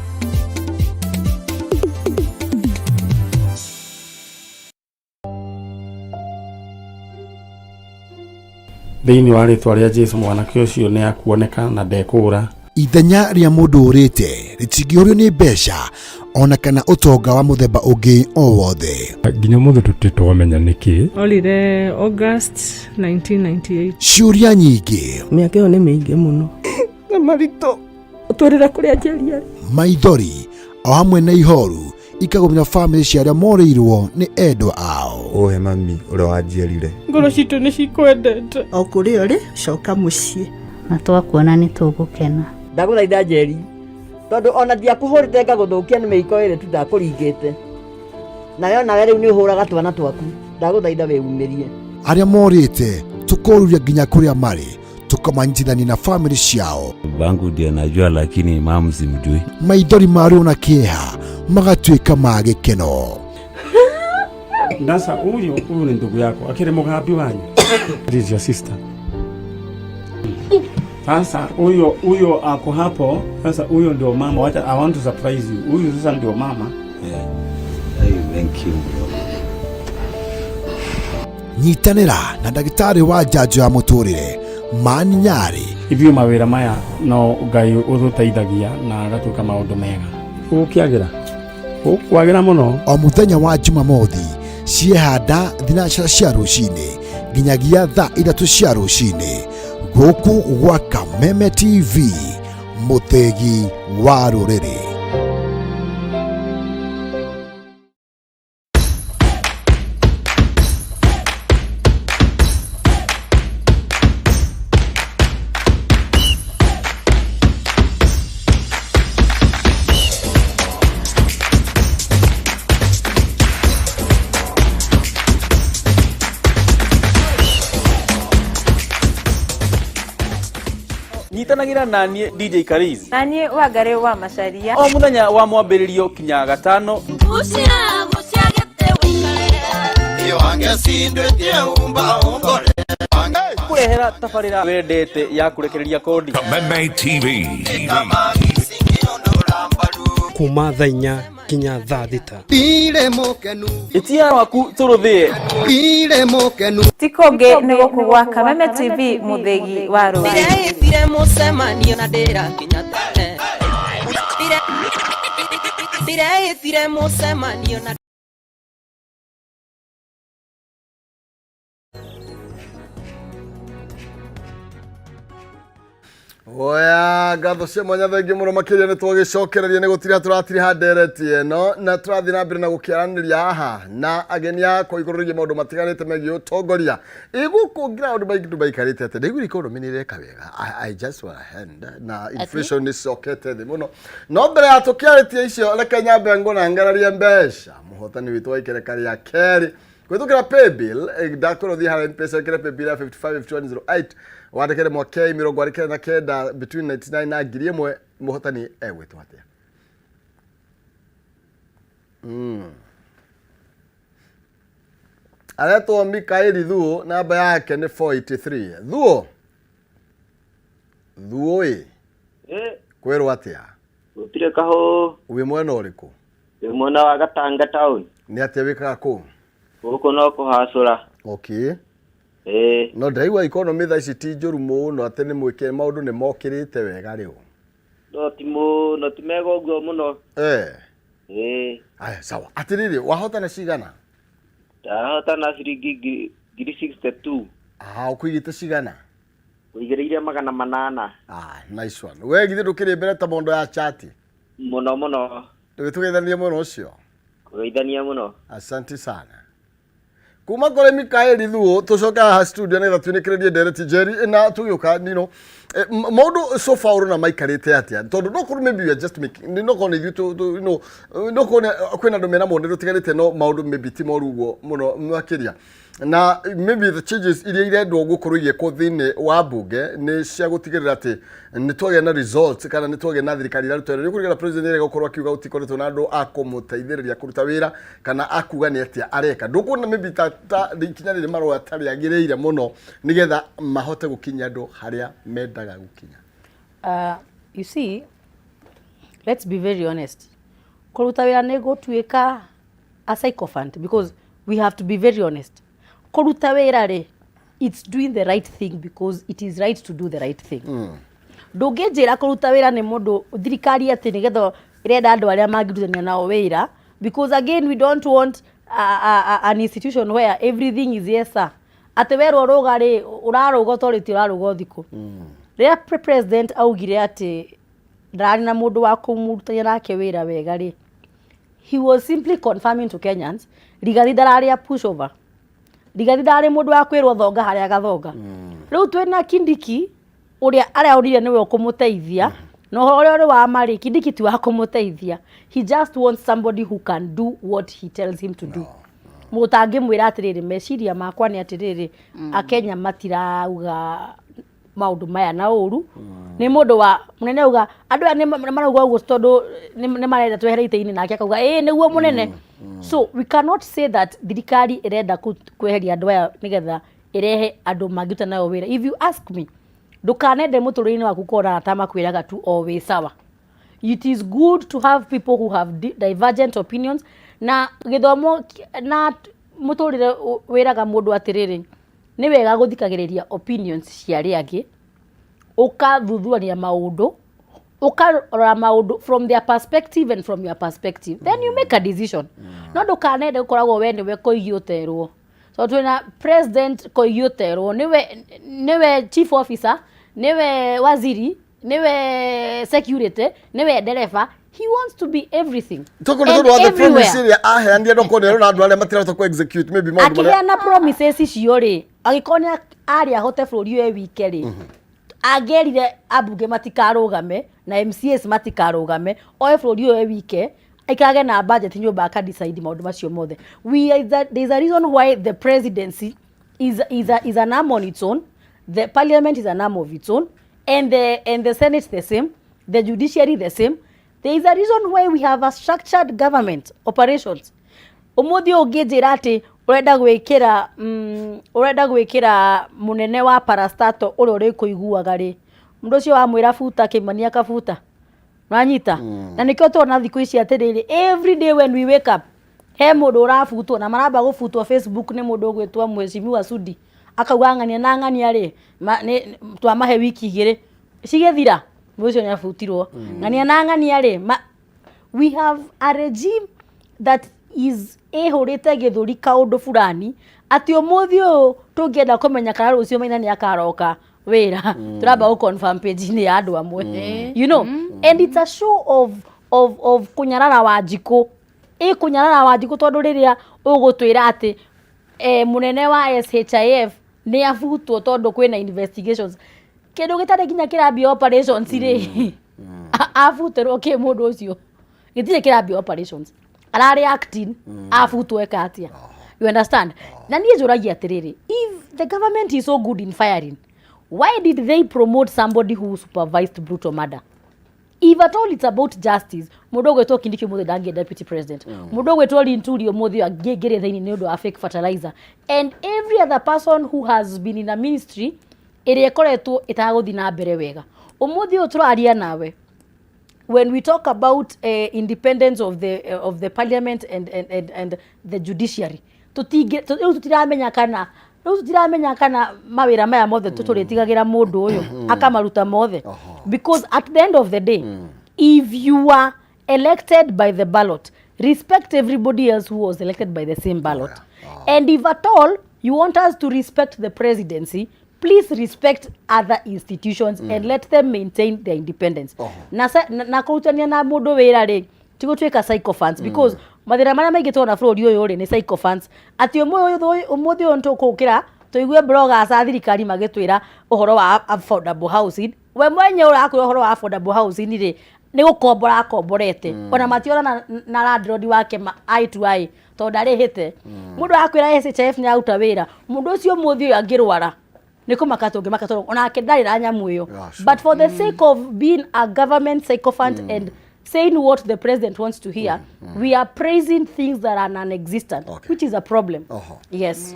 Thĩinĩ wa rĩtwa rĩa Jesu, mwanake ũcio nĩ akuoneka na ndekũũra. Ithenya rĩa mũndũ ũrĩte rĩtingĩũrio nĩ mbeca ona kana ũtonga wa mũthemba ũngĩ o wothe. Nginya mũthĩ tũtirĩ twamenya nĩkĩ. Orire August 1998. Ciũria nyingĩ. Mĩaka ĩyo nĩ mĩingĩ mũno. Na maritũ ũtwĩrĩre kũrĩa Njeri arĩ. Maithori o hamwe na ihoru ikagũmĩra bamĩrĩ cia arĩa morĩirwo nĩ endwa ao. Ũhe mami ũrĩa wanjiarire. Ngoro citũ nĩ cikwendete. O kũrĩa ũrĩ, coka mũciĩ. Na twakuona nĩ tũgũkena. Ndagũthaitha Njeri, tondũ ona ndiakũhũrĩte ngagũthũkia nĩ mĩiko ĩrĩ tu ndakũringĩte, nawe onawe rĩu nĩ ũhũraga twana twaku, ndagũthaitha wĩumĩrie. Arĩa morĩte tũkoruria nginya kũrĩa marĩ, tũkamanyitithania na bamĩrĩ ciao. Bangu ndio najua, lakini mamu simjui. Maithori ma ruo na kĩeha magatuĩka ma gĩkeno. Sasa huyu huyu ni ndugu yako akiri mugambi wanyu. This is your sister. Sasa huyo huyo ako hapo. Sasa huyo ndio mama. Wacha, I want to surprise you. Huyu sasa ndio mama. Yeah. Hey, thank you bro. Nyitanĩra na ndagĩtarĩ wa njanjo ya mũtũrĩre Mani Nyarĩ. Ithuĩ mawĩra maya no Ngai ũtũteithagia na agatuĩka maũndũ mega. Gũkĩagĩra gũkwagĩra mũno. O mũthenya wa Jumamothi ciehanda 9 cia rũcinĩ nginyagia thaa 3 cia rũcinĩ gũkũ gwa Kameme TV, mũthĩgi wa rũrĩrĩ. Nyitanagĩra na niĩ DJ Kariz na niĩ Wangarĩ wa Macaria o mũthenya wa mwambĩrĩrio kinya gatano. Kũrehera tabarĩra wendete ya kũrekereria kodi. Kameme TV. Kuma thaa 4 nginya thaa 6. Ĩtia waku tũrũthĩe. Ti kũngĩ nĩ gũkũ gwa Kameme TV, mũthĩgi wa rũrĩrĩ. Ndĩreĩtire mũcemanio na ndĩrakinya tene. Ndĩreĩtire mũcemanio na Oya, ngatho cia mwanya, thengiũ mũno makĩria. Nĩ twagĩcokereria, nĩ gũtira tũratiriha ndereti ĩno na tũrathiĩ na mbere na gũkĩaranĩria haha na ageni akwa igũrũ rĩgiĩ maũndũ matiganĩte megiĩ ũtongoria. Ĩ gũkũ ground maingĩ maikarĩte atĩ ndaiguire economy nĩ ĩreka wega. I just want a hand na inflation nĩ icokete thĩ mũno, no mbere ya tũkĩarĩtie icio, reke nyambe ngũnangararie mbeca mũhotani witũ wa ikereka rĩa kerĩ kũhĩtũkĩra paybill. Ndakwĩrwo thiĩ harĩa M-Pesa, wĩkĩre paybill ya 555108, wandĩke rĩmwe K 49 between 99 na 1000. Mũhotani egwĩtwo atĩa? Aretwo Mikaeli Thuo, namba yake nĩ 483. Thuo, Thuo ĩ. Eh. Kwĩrwo atĩa? Gũtirĩ kahũ. Wĩ mwena ũrĩkũ? Wĩ mwena wa Gatanga town. Nĩ atĩa wĩkaga kũu? Gũkũ no kũhacũra. Okay. Ĩĩ. No ndĩraigua economy thaa ici ti njũru mũno, atĩ nĩ mwĩke maũndũ nĩ mokĩrĩte wega rĩu. No ti mũno, ti mega ũguo mũno. Eh. Ĩĩ. Aya, sawa. Atĩrĩrĩ, wahotana cigana? Ndahotana ciringi ngiri 62. Ah, ũkũigĩte cigana? Ũigĩrĩire 800. Ah, nice one. We githĩ ndũkĩrĩ mbere ta mondo ya chati? Mũno mũno. Tũgĩtũgeithanie mwena ũcio. Kũgeithania mũno. Asante sana. Kuma kũrĩ Mikaeli Thuo tũcoke haha studio nĩgetha twinĩkĩrĩrie ndereti Njeri na tũgĩũka nino maũndũ so far ũrona maikarĩte atĩa, tondũ no korwo maybe we are just making, no korwo nĩ ithuĩ you know, no korwo kwĩna andũ mena muonere ũtiganĩte, no maũndũ maybe ti moru ũguo mũno makĩria, na maybe the changes iria irendwo gũkorwo igĩkwo thĩinĩ wa mbunge nĩ cia gũtigĩrĩra atĩ nĩ twagĩa na results kana nĩ twagĩa na thirikari iraruta wĩra. Nĩ kũringana president nĩ gũkorwo akiuga gũtikoretwo na andũ a kũmũteithĩrĩria kũruta wĩra kana akuga nĩ atĩa areka. Ndũkuona maybe ta ikinya rĩrĩ maroya ta rĩagĩrĩire mũno nĩgetha mahote gũkinya andũ harĩa mendaga gũkinya? You see, let's be very honest. Kũruta wĩra nĩ gũtuĩka a sycophant, because we have to be very honest. Kũruta wĩra rĩ, it's doing the right thing because it is right to do the right thing. Ndũngĩnjĩra kũruta wĩra nĩ mũndũ thirikari atĩ nĩgetha ĩrenda andũ arĩa mangĩrutania nao wĩra, because again we don't want an institution where everything is yes sir, atĩ werwo rũga rĩ, ũrarũga ũtorĩtie ũrarũga ũthikũ. Rĩrĩa president augire atĩ ndararĩ na mũndũ wa kũmũrutania nake wĩra wega rĩ, he was simply confirming to Kenyans Rigathi ndararĩ a pushover. Rigathi ndararĩ mũndũ wa kwĩrwo thonga harĩa agathonga. Rĩu twĩna Kindiki ũrĩa arĩa nĩwe ũkũmũteithia, na ũhoro ũrĩa ũrĩ wa marĩ, Kindiki ti wa kũmũteithia. He just wants somebody who can do what he tells him to do, mũtangĩmwĩra atĩrĩrĩ, meciria makwa nĩ atĩrĩrĩ, Akenya matirauga maũndũ maya na ũru. Nĩ mũndũ wa mũnene auga andũ aya nĩ marauga ũguo tondũ nĩ marenda twehere itĩ-inĩ, nake akauga ĩĩ nĩguo mũnene. So we cannot say that thirikari ĩrenda kweheria andũ aya nĩgetha ĩrehe andũ mangĩruta nayo wĩra. If you ask me, ndũkanende mũtũrĩre-inĩ waku kuona arata makwĩraga tu o wĩ sawa. It is good to have people who have divergent opinions. Na gĩthomo na mũtũrĩre wĩraga mũndũ atĩrĩrĩ, nĩ wega gũthikagĩrĩria opinions cia arĩa angĩ, ũkathuthurania maũndũ, ũkarora maũndũ from their perspective and from your perspective, then you make a decision. No ndũkanende gũkoragwo we nĩwe koigi ũterwo. So twĩna president koigi ũterwo, nĩwe chief officer, nĩwe waziri, nĩwe security, nĩwe ndereba. He wants to be everything toko nĩ and tondũ wa the everywhere. promise ĩrĩa aheanire, no korwo nĩ andũ arĩa matirahota ku execute maybe maũndũ marĩa Akĩheana promises icio rĩ, angĩkorwo nĩ arĩ ahote bũrũri ũyũ wike rĩ, angĩerire ambunge matikarũgame na MCAs matikarũgame, oe bũrũri ũyũ wike, aikarage na budget nyũmba, aka decide maũndũ macio mothe. We are, there is a reason why the presidency is an arm on its own, the parliament is an arm of its own, and the senate the same, the judiciary the same. There is a reason why we have a structured government operations. Umuthi ũngĩnjĩra atĩ ũrenda gwĩkĩra mũnene wa parastato ũrĩa ũrĩkũiguaga rĩ, mũndũ ũcio wamwĩra buta Kĩmani akabuta, nanyita. Na nĩkĩo tũrona thikũ ici atĩrĩrĩ, every day when we wake up he mũndũ ũrabutwo, na maramba gũbutwo Facebook nĩ mũndũ ũgwĩtwo Mheshimiwa Sudi, akauga ng'ania na ng'ania rĩ, twamahe wiki 2 cigĩthira, mũndũ ũcio nĩ abutirwo. Ng'ania na ng'ania rĩ, we have a regime that is ĩhũrĩte gĩthũri kaũndũ fulani atĩ ũmũthĩ ũyũ tũngĩenda kũmenya kana rũciũ Maina nĩ akaroka wĩra, tũramba gũ confirm page-inĩ ya andũ amwe, and it's a show of kũnyarara Wanjikũ, ĩ kũnyarara Wanjikũ, tondũ rĩrĩa ũgũtwĩra atĩ mũnene wa SHIF nĩ abutwo tondũ kwĩna investigations, kĩndũ gĩtarĩ nginya kĩrambia operations rĩ, abutĩrwo kĩ? Mũndũ ũcio gĩtirĩ kĩrambia operations, ararĩ acting, abutwo eka atĩa? You understand? Na niĩ njũragia atĩrĩrĩ, if the government is so good in firing, why did they promote somebody who supervised brutal murder? If at all it's about justice, mũndũ ũgwĩtwo Kindiki ũmũthĩ ndangĩe deputy president. Mũndũ ũgwĩtwo Linturi ũmũthĩ angĩingĩre thĩinĩ nĩ ũndũ wa fake fertilizer, and every other person who has been in a ministry ĩrĩa ĩkoretwo ĩtagũthiĩ na mbere wega. Ũmũthĩ ũyũ tũraria nawe, when we talk about independence of the parliament and the judiciary, tũtingĩ rĩu tũtiramenya kana rĩu tũtiramenya kana mawĩra maya mothe tũrĩtigagĩra mũndũ ũyũ akamaruta mothe, because at the end of the day, if you are elected by the ballot, respect everybody else who was elected by the same ballot. And if at all you want us to respect the presidency, please respect other institutions and let them maintain their independence. Na kũrutania na mũndũ wĩra rĩ, ti gũtuĩka sycophants, because mathĩna marĩa maingĩ tuona bũrũri ũyũ rĩ, nĩ sycophants, atĩ ũmũthĩ ũmũthĩ ũyũ nĩtũkũkĩra tũigue bloggers a thirikari magĩtwĩra ũhoro wa affordable housing. We mwenye ũrakwĩra ũhoro wa affordable housing rĩ, nĩ gũkombora akomborete, ona mationa na landlord wake eye to eye tondũ ndarĩhĩte. Mũndũ arakwĩra SHIF nĩ aruta wĩra, mũndũ ũcio ũmũthĩ ũyũ angĩrwara nĩ kũmaka tũngĩmaka, tondũ onake ndarĩ na nyamũ ĩyo. But for the sake of being a government sycophant and saying what the president wants to hear, we are praising things that are non-existent, which is a problem. Yes.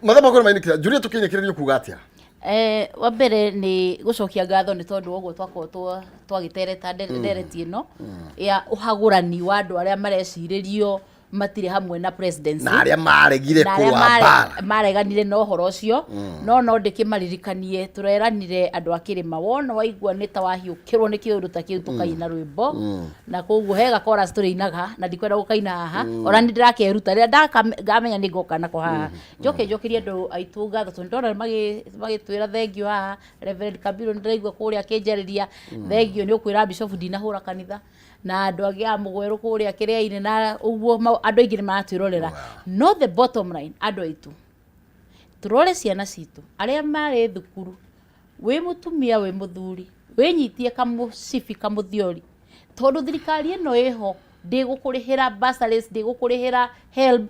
Mathaa makwa nĩ mainĩkĩra. Julia, tũkĩinĩkĩrĩrio kuga atĩa? Wa mbere nĩ gũcokia ngatho nĩ tondũ wa ũguo twakorwo twagĩtereta ndereti ĩno ya ũhagũrani wa andũ arĩa marecirĩrio matirĩ hamwe na presidency. Na arĩa maregire Na arĩa kũrũa mbara. Mareganire na ũhoro ũcio. No ndĩkĩmaririkanie, tũreranire andũ a kĩrĩma, wona waigua nĩ ta wahiũkĩrwo nĩ kĩũndũ ta kĩu, tũkaina rwĩmbo. Na koguo he gakoras tũrĩinaga na ndikwenda gũkaina haha. Ona nĩ ndĩrakeruta rĩrĩa ngamenya nĩ ngoka nako haha. Njoke njokerie andũ aitũ ngatho tondũ ndona magĩtwĩra thengiũ haha. Reverend Kabiru nĩ ndĩraigua kũrĩa akĩnjarĩria. Thengiũ nĩ ũkwĩra bishop ndinahũra kanitha na andũ angĩ a mũgwerũ kũrĩa kĩrĩa-inĩ na ũguo andũ aingĩ nĩ maratwĩrorera. No the bottom line, andũ aitũ, tũrore ciana citũ arĩa marĩ thukuru. Wĩ mũtumia, wĩ mũthuri, wĩnyitie kamũcibi kamũthiori, tondũ thirikari ĩno ĩho ndĩgũkũrĩhĩra bursaries, ndĩgũkũrĩhĩra HELB.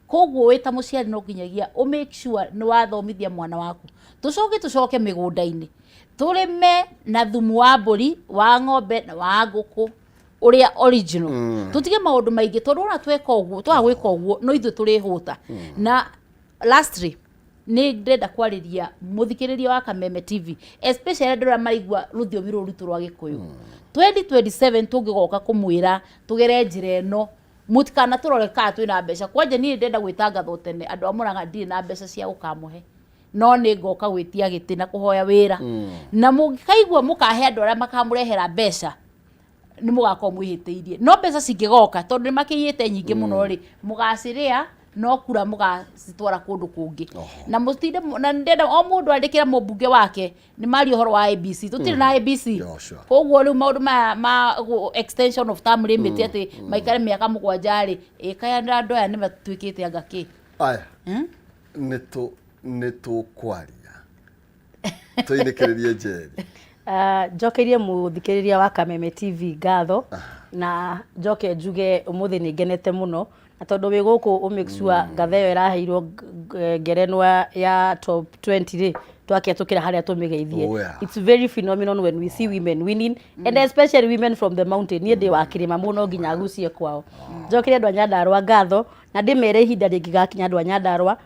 Koguo wĩ ta mũciari no nginyagia ũ make sure nĩ wathomithia mwana waku. Tũcoke tũcoke mĩgũnda-inĩ, tũrĩme na thumu wa mbũri, wa ng'ombe na wa ngũkũ ũrĩa original. Tũtige maũndũ maingĩ, tondũ ona tweka ũguo, twaga gwĩka ũguo, no ithuĩ tũrĩhũta. Na lastly, nĩ ndĩrenda kwarĩria mũthikĩrĩria wa Kameme TV, especially andũ arĩa maraigua rũthiomi rũrũ rwitũ rwa Gĩkũyũ. 2027 tũngĩgoka kũmwĩra tũgere njĩra ĩno, mũtikanatũrore kana twĩna mbeca. Kwanja niĩ ndĩrenda gwĩtangathwo tene, andũ a Mũrang'a, ndirĩ na mbeca cia gũkamũhe, no nĩ ngoka gwĩtia gĩtĩ na kũhoya wĩra. Na mũngĩkaigua mũkahe andũ arĩa makamũrehera mbeca, nĩ mũgakorwo mwĩhĩtĩirie. No mbeca cingĩgoka, tondũ nĩ makĩiyĩte nyingĩ mũno rĩ, mũgacirĩa, no kura mũgacitwara kũndũ kũngĩ. Na mũtinde na ndĩrenda o mũndũ andĩkĩra mũmbunge wake nĩ maria ũhoro wa ABC. Tũtirĩ na ABC. Koguo rĩu maũndũ maya ma extension of term limit, atĩ maikare mĩaka 7 rĩ, ĩkaya andũ aya nĩ matuĩkĩte anga kĩ. Aya, nĩ tũkwaria tũinĩkĩrĩrie njeri. Njokeirie mũthikĩrĩria wa Kameme TV ngatho, na njoke njuge ũmũthĩ nĩ ngenete mũno, na tondũ wĩ gũkũ ũ make sure ngatha ĩyo ĩraheirwo ngerenwa ya top 20 rĩ, twaketũkĩra harĩa tũmĩgeithie. It's very phenomenal when we see women winning, and especially women from the mountain. Niĩ ndĩ wa kĩrĩma mũno nginya agucie kwao. Njokerie andũ a Nyandarũa ngatho, na ndĩmere ihinda rĩngĩgakinya, andũ a Nyandarũa,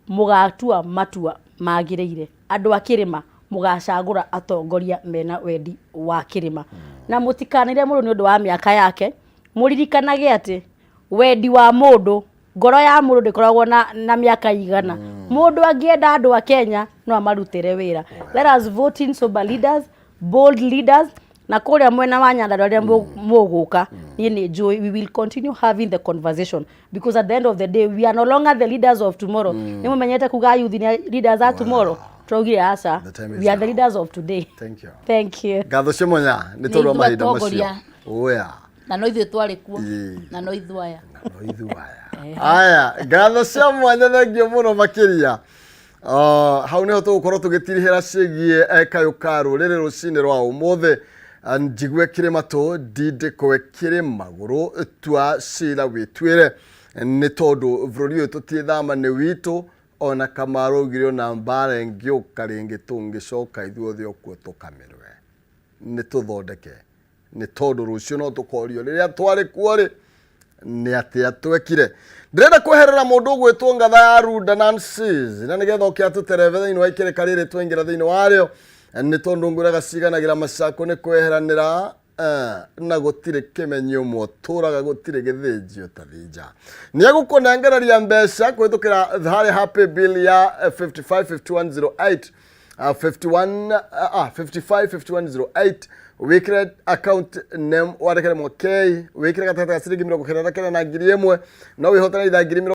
mũgatua matua magĩrĩire. Andũ a kĩrĩma, mũgacagũra atongoria mena wendi wa kĩrĩma, na mũtikanĩre mũndũ nĩ ũndũ wa mĩaka yake. Mũririkanage atĩ wendi wa mũndũ, ngoro ya mũndũ ndĩkoragwo na mĩaka igana. Mũndũ angĩenda andũ a Kenya no amarutĩre wĩra. Let us vote in sober leaders, bold leaders. Na kũrĩa mwena wa Nyandarua rĩrĩa mũgũka, niĩ nĩ njũĩ we will continue having the conversation, because at the end of the day we are no longer the leaders of tomorrow. Nĩ mũmenyete kuga youth nĩ leaders a tomorrow? Tũraugire aca. The time is We are the now. Leaders of today. Thank you. Thank you. Ngatho cia mwanya nĩ tondũ wa Nĩ ithuĩ mahinda macio. atongoria. Oya. Na no ithuĩ twarĩ kuo. Na no ithuĩ aya. No ithuĩ aya. Aya, ngatho cia mwanya, thengio mũno makĩria. Hau nĩho tũgũkorwo tũgĩtirihĩra ciĩgiĩ kayũ ka rũrĩrĩ rũcinĩ rwa ũmũthĩ. Njigue kĩrĩ matũ, ndindĩkwe kĩrĩ magũrũ, tua cira wĩtuĩre, nĩ tondũ bũrũri ũyũ tũtirĩ thama, nĩ witũ. Ona Kamaru augire ona mbara ĩngĩũka rĩngĩ, tũngĩcoka ithuothe okuo tũkamĩrwe. Nĩ tũthondeke. Nĩ tondũ rũciũ no tũkorio rĩrĩa twarĩ kuo rĩ, nĩ atĩa twekire. Ndĩrenda kweherera mũndũ ũgwĩtwo Ngatha ya Runda Nancy's, na nĩgetha oke atũterebe thĩinĩ wa ikĩrĩka rĩrĩ twaingĩra thĩinĩ warĩo, nĩ tondũ ngwĩraga ciganagĩra macakũ nĩ kweheranĩra na gũtirĩ kĩmenyi ũmwe ũtũraga gũtirĩ gĩthĩnji ũtathĩnja. Nĩ egũkũnengereria mbeca kũhĩtũkĩra harĩ happy bill ya 555108 51 555108. Wĩkĩre account name, wandĩke Mwakei, wĩkĩre gatagatĩ ga ciringi 99 na 1,000, no wĩhotane itha ngiri mĩrongo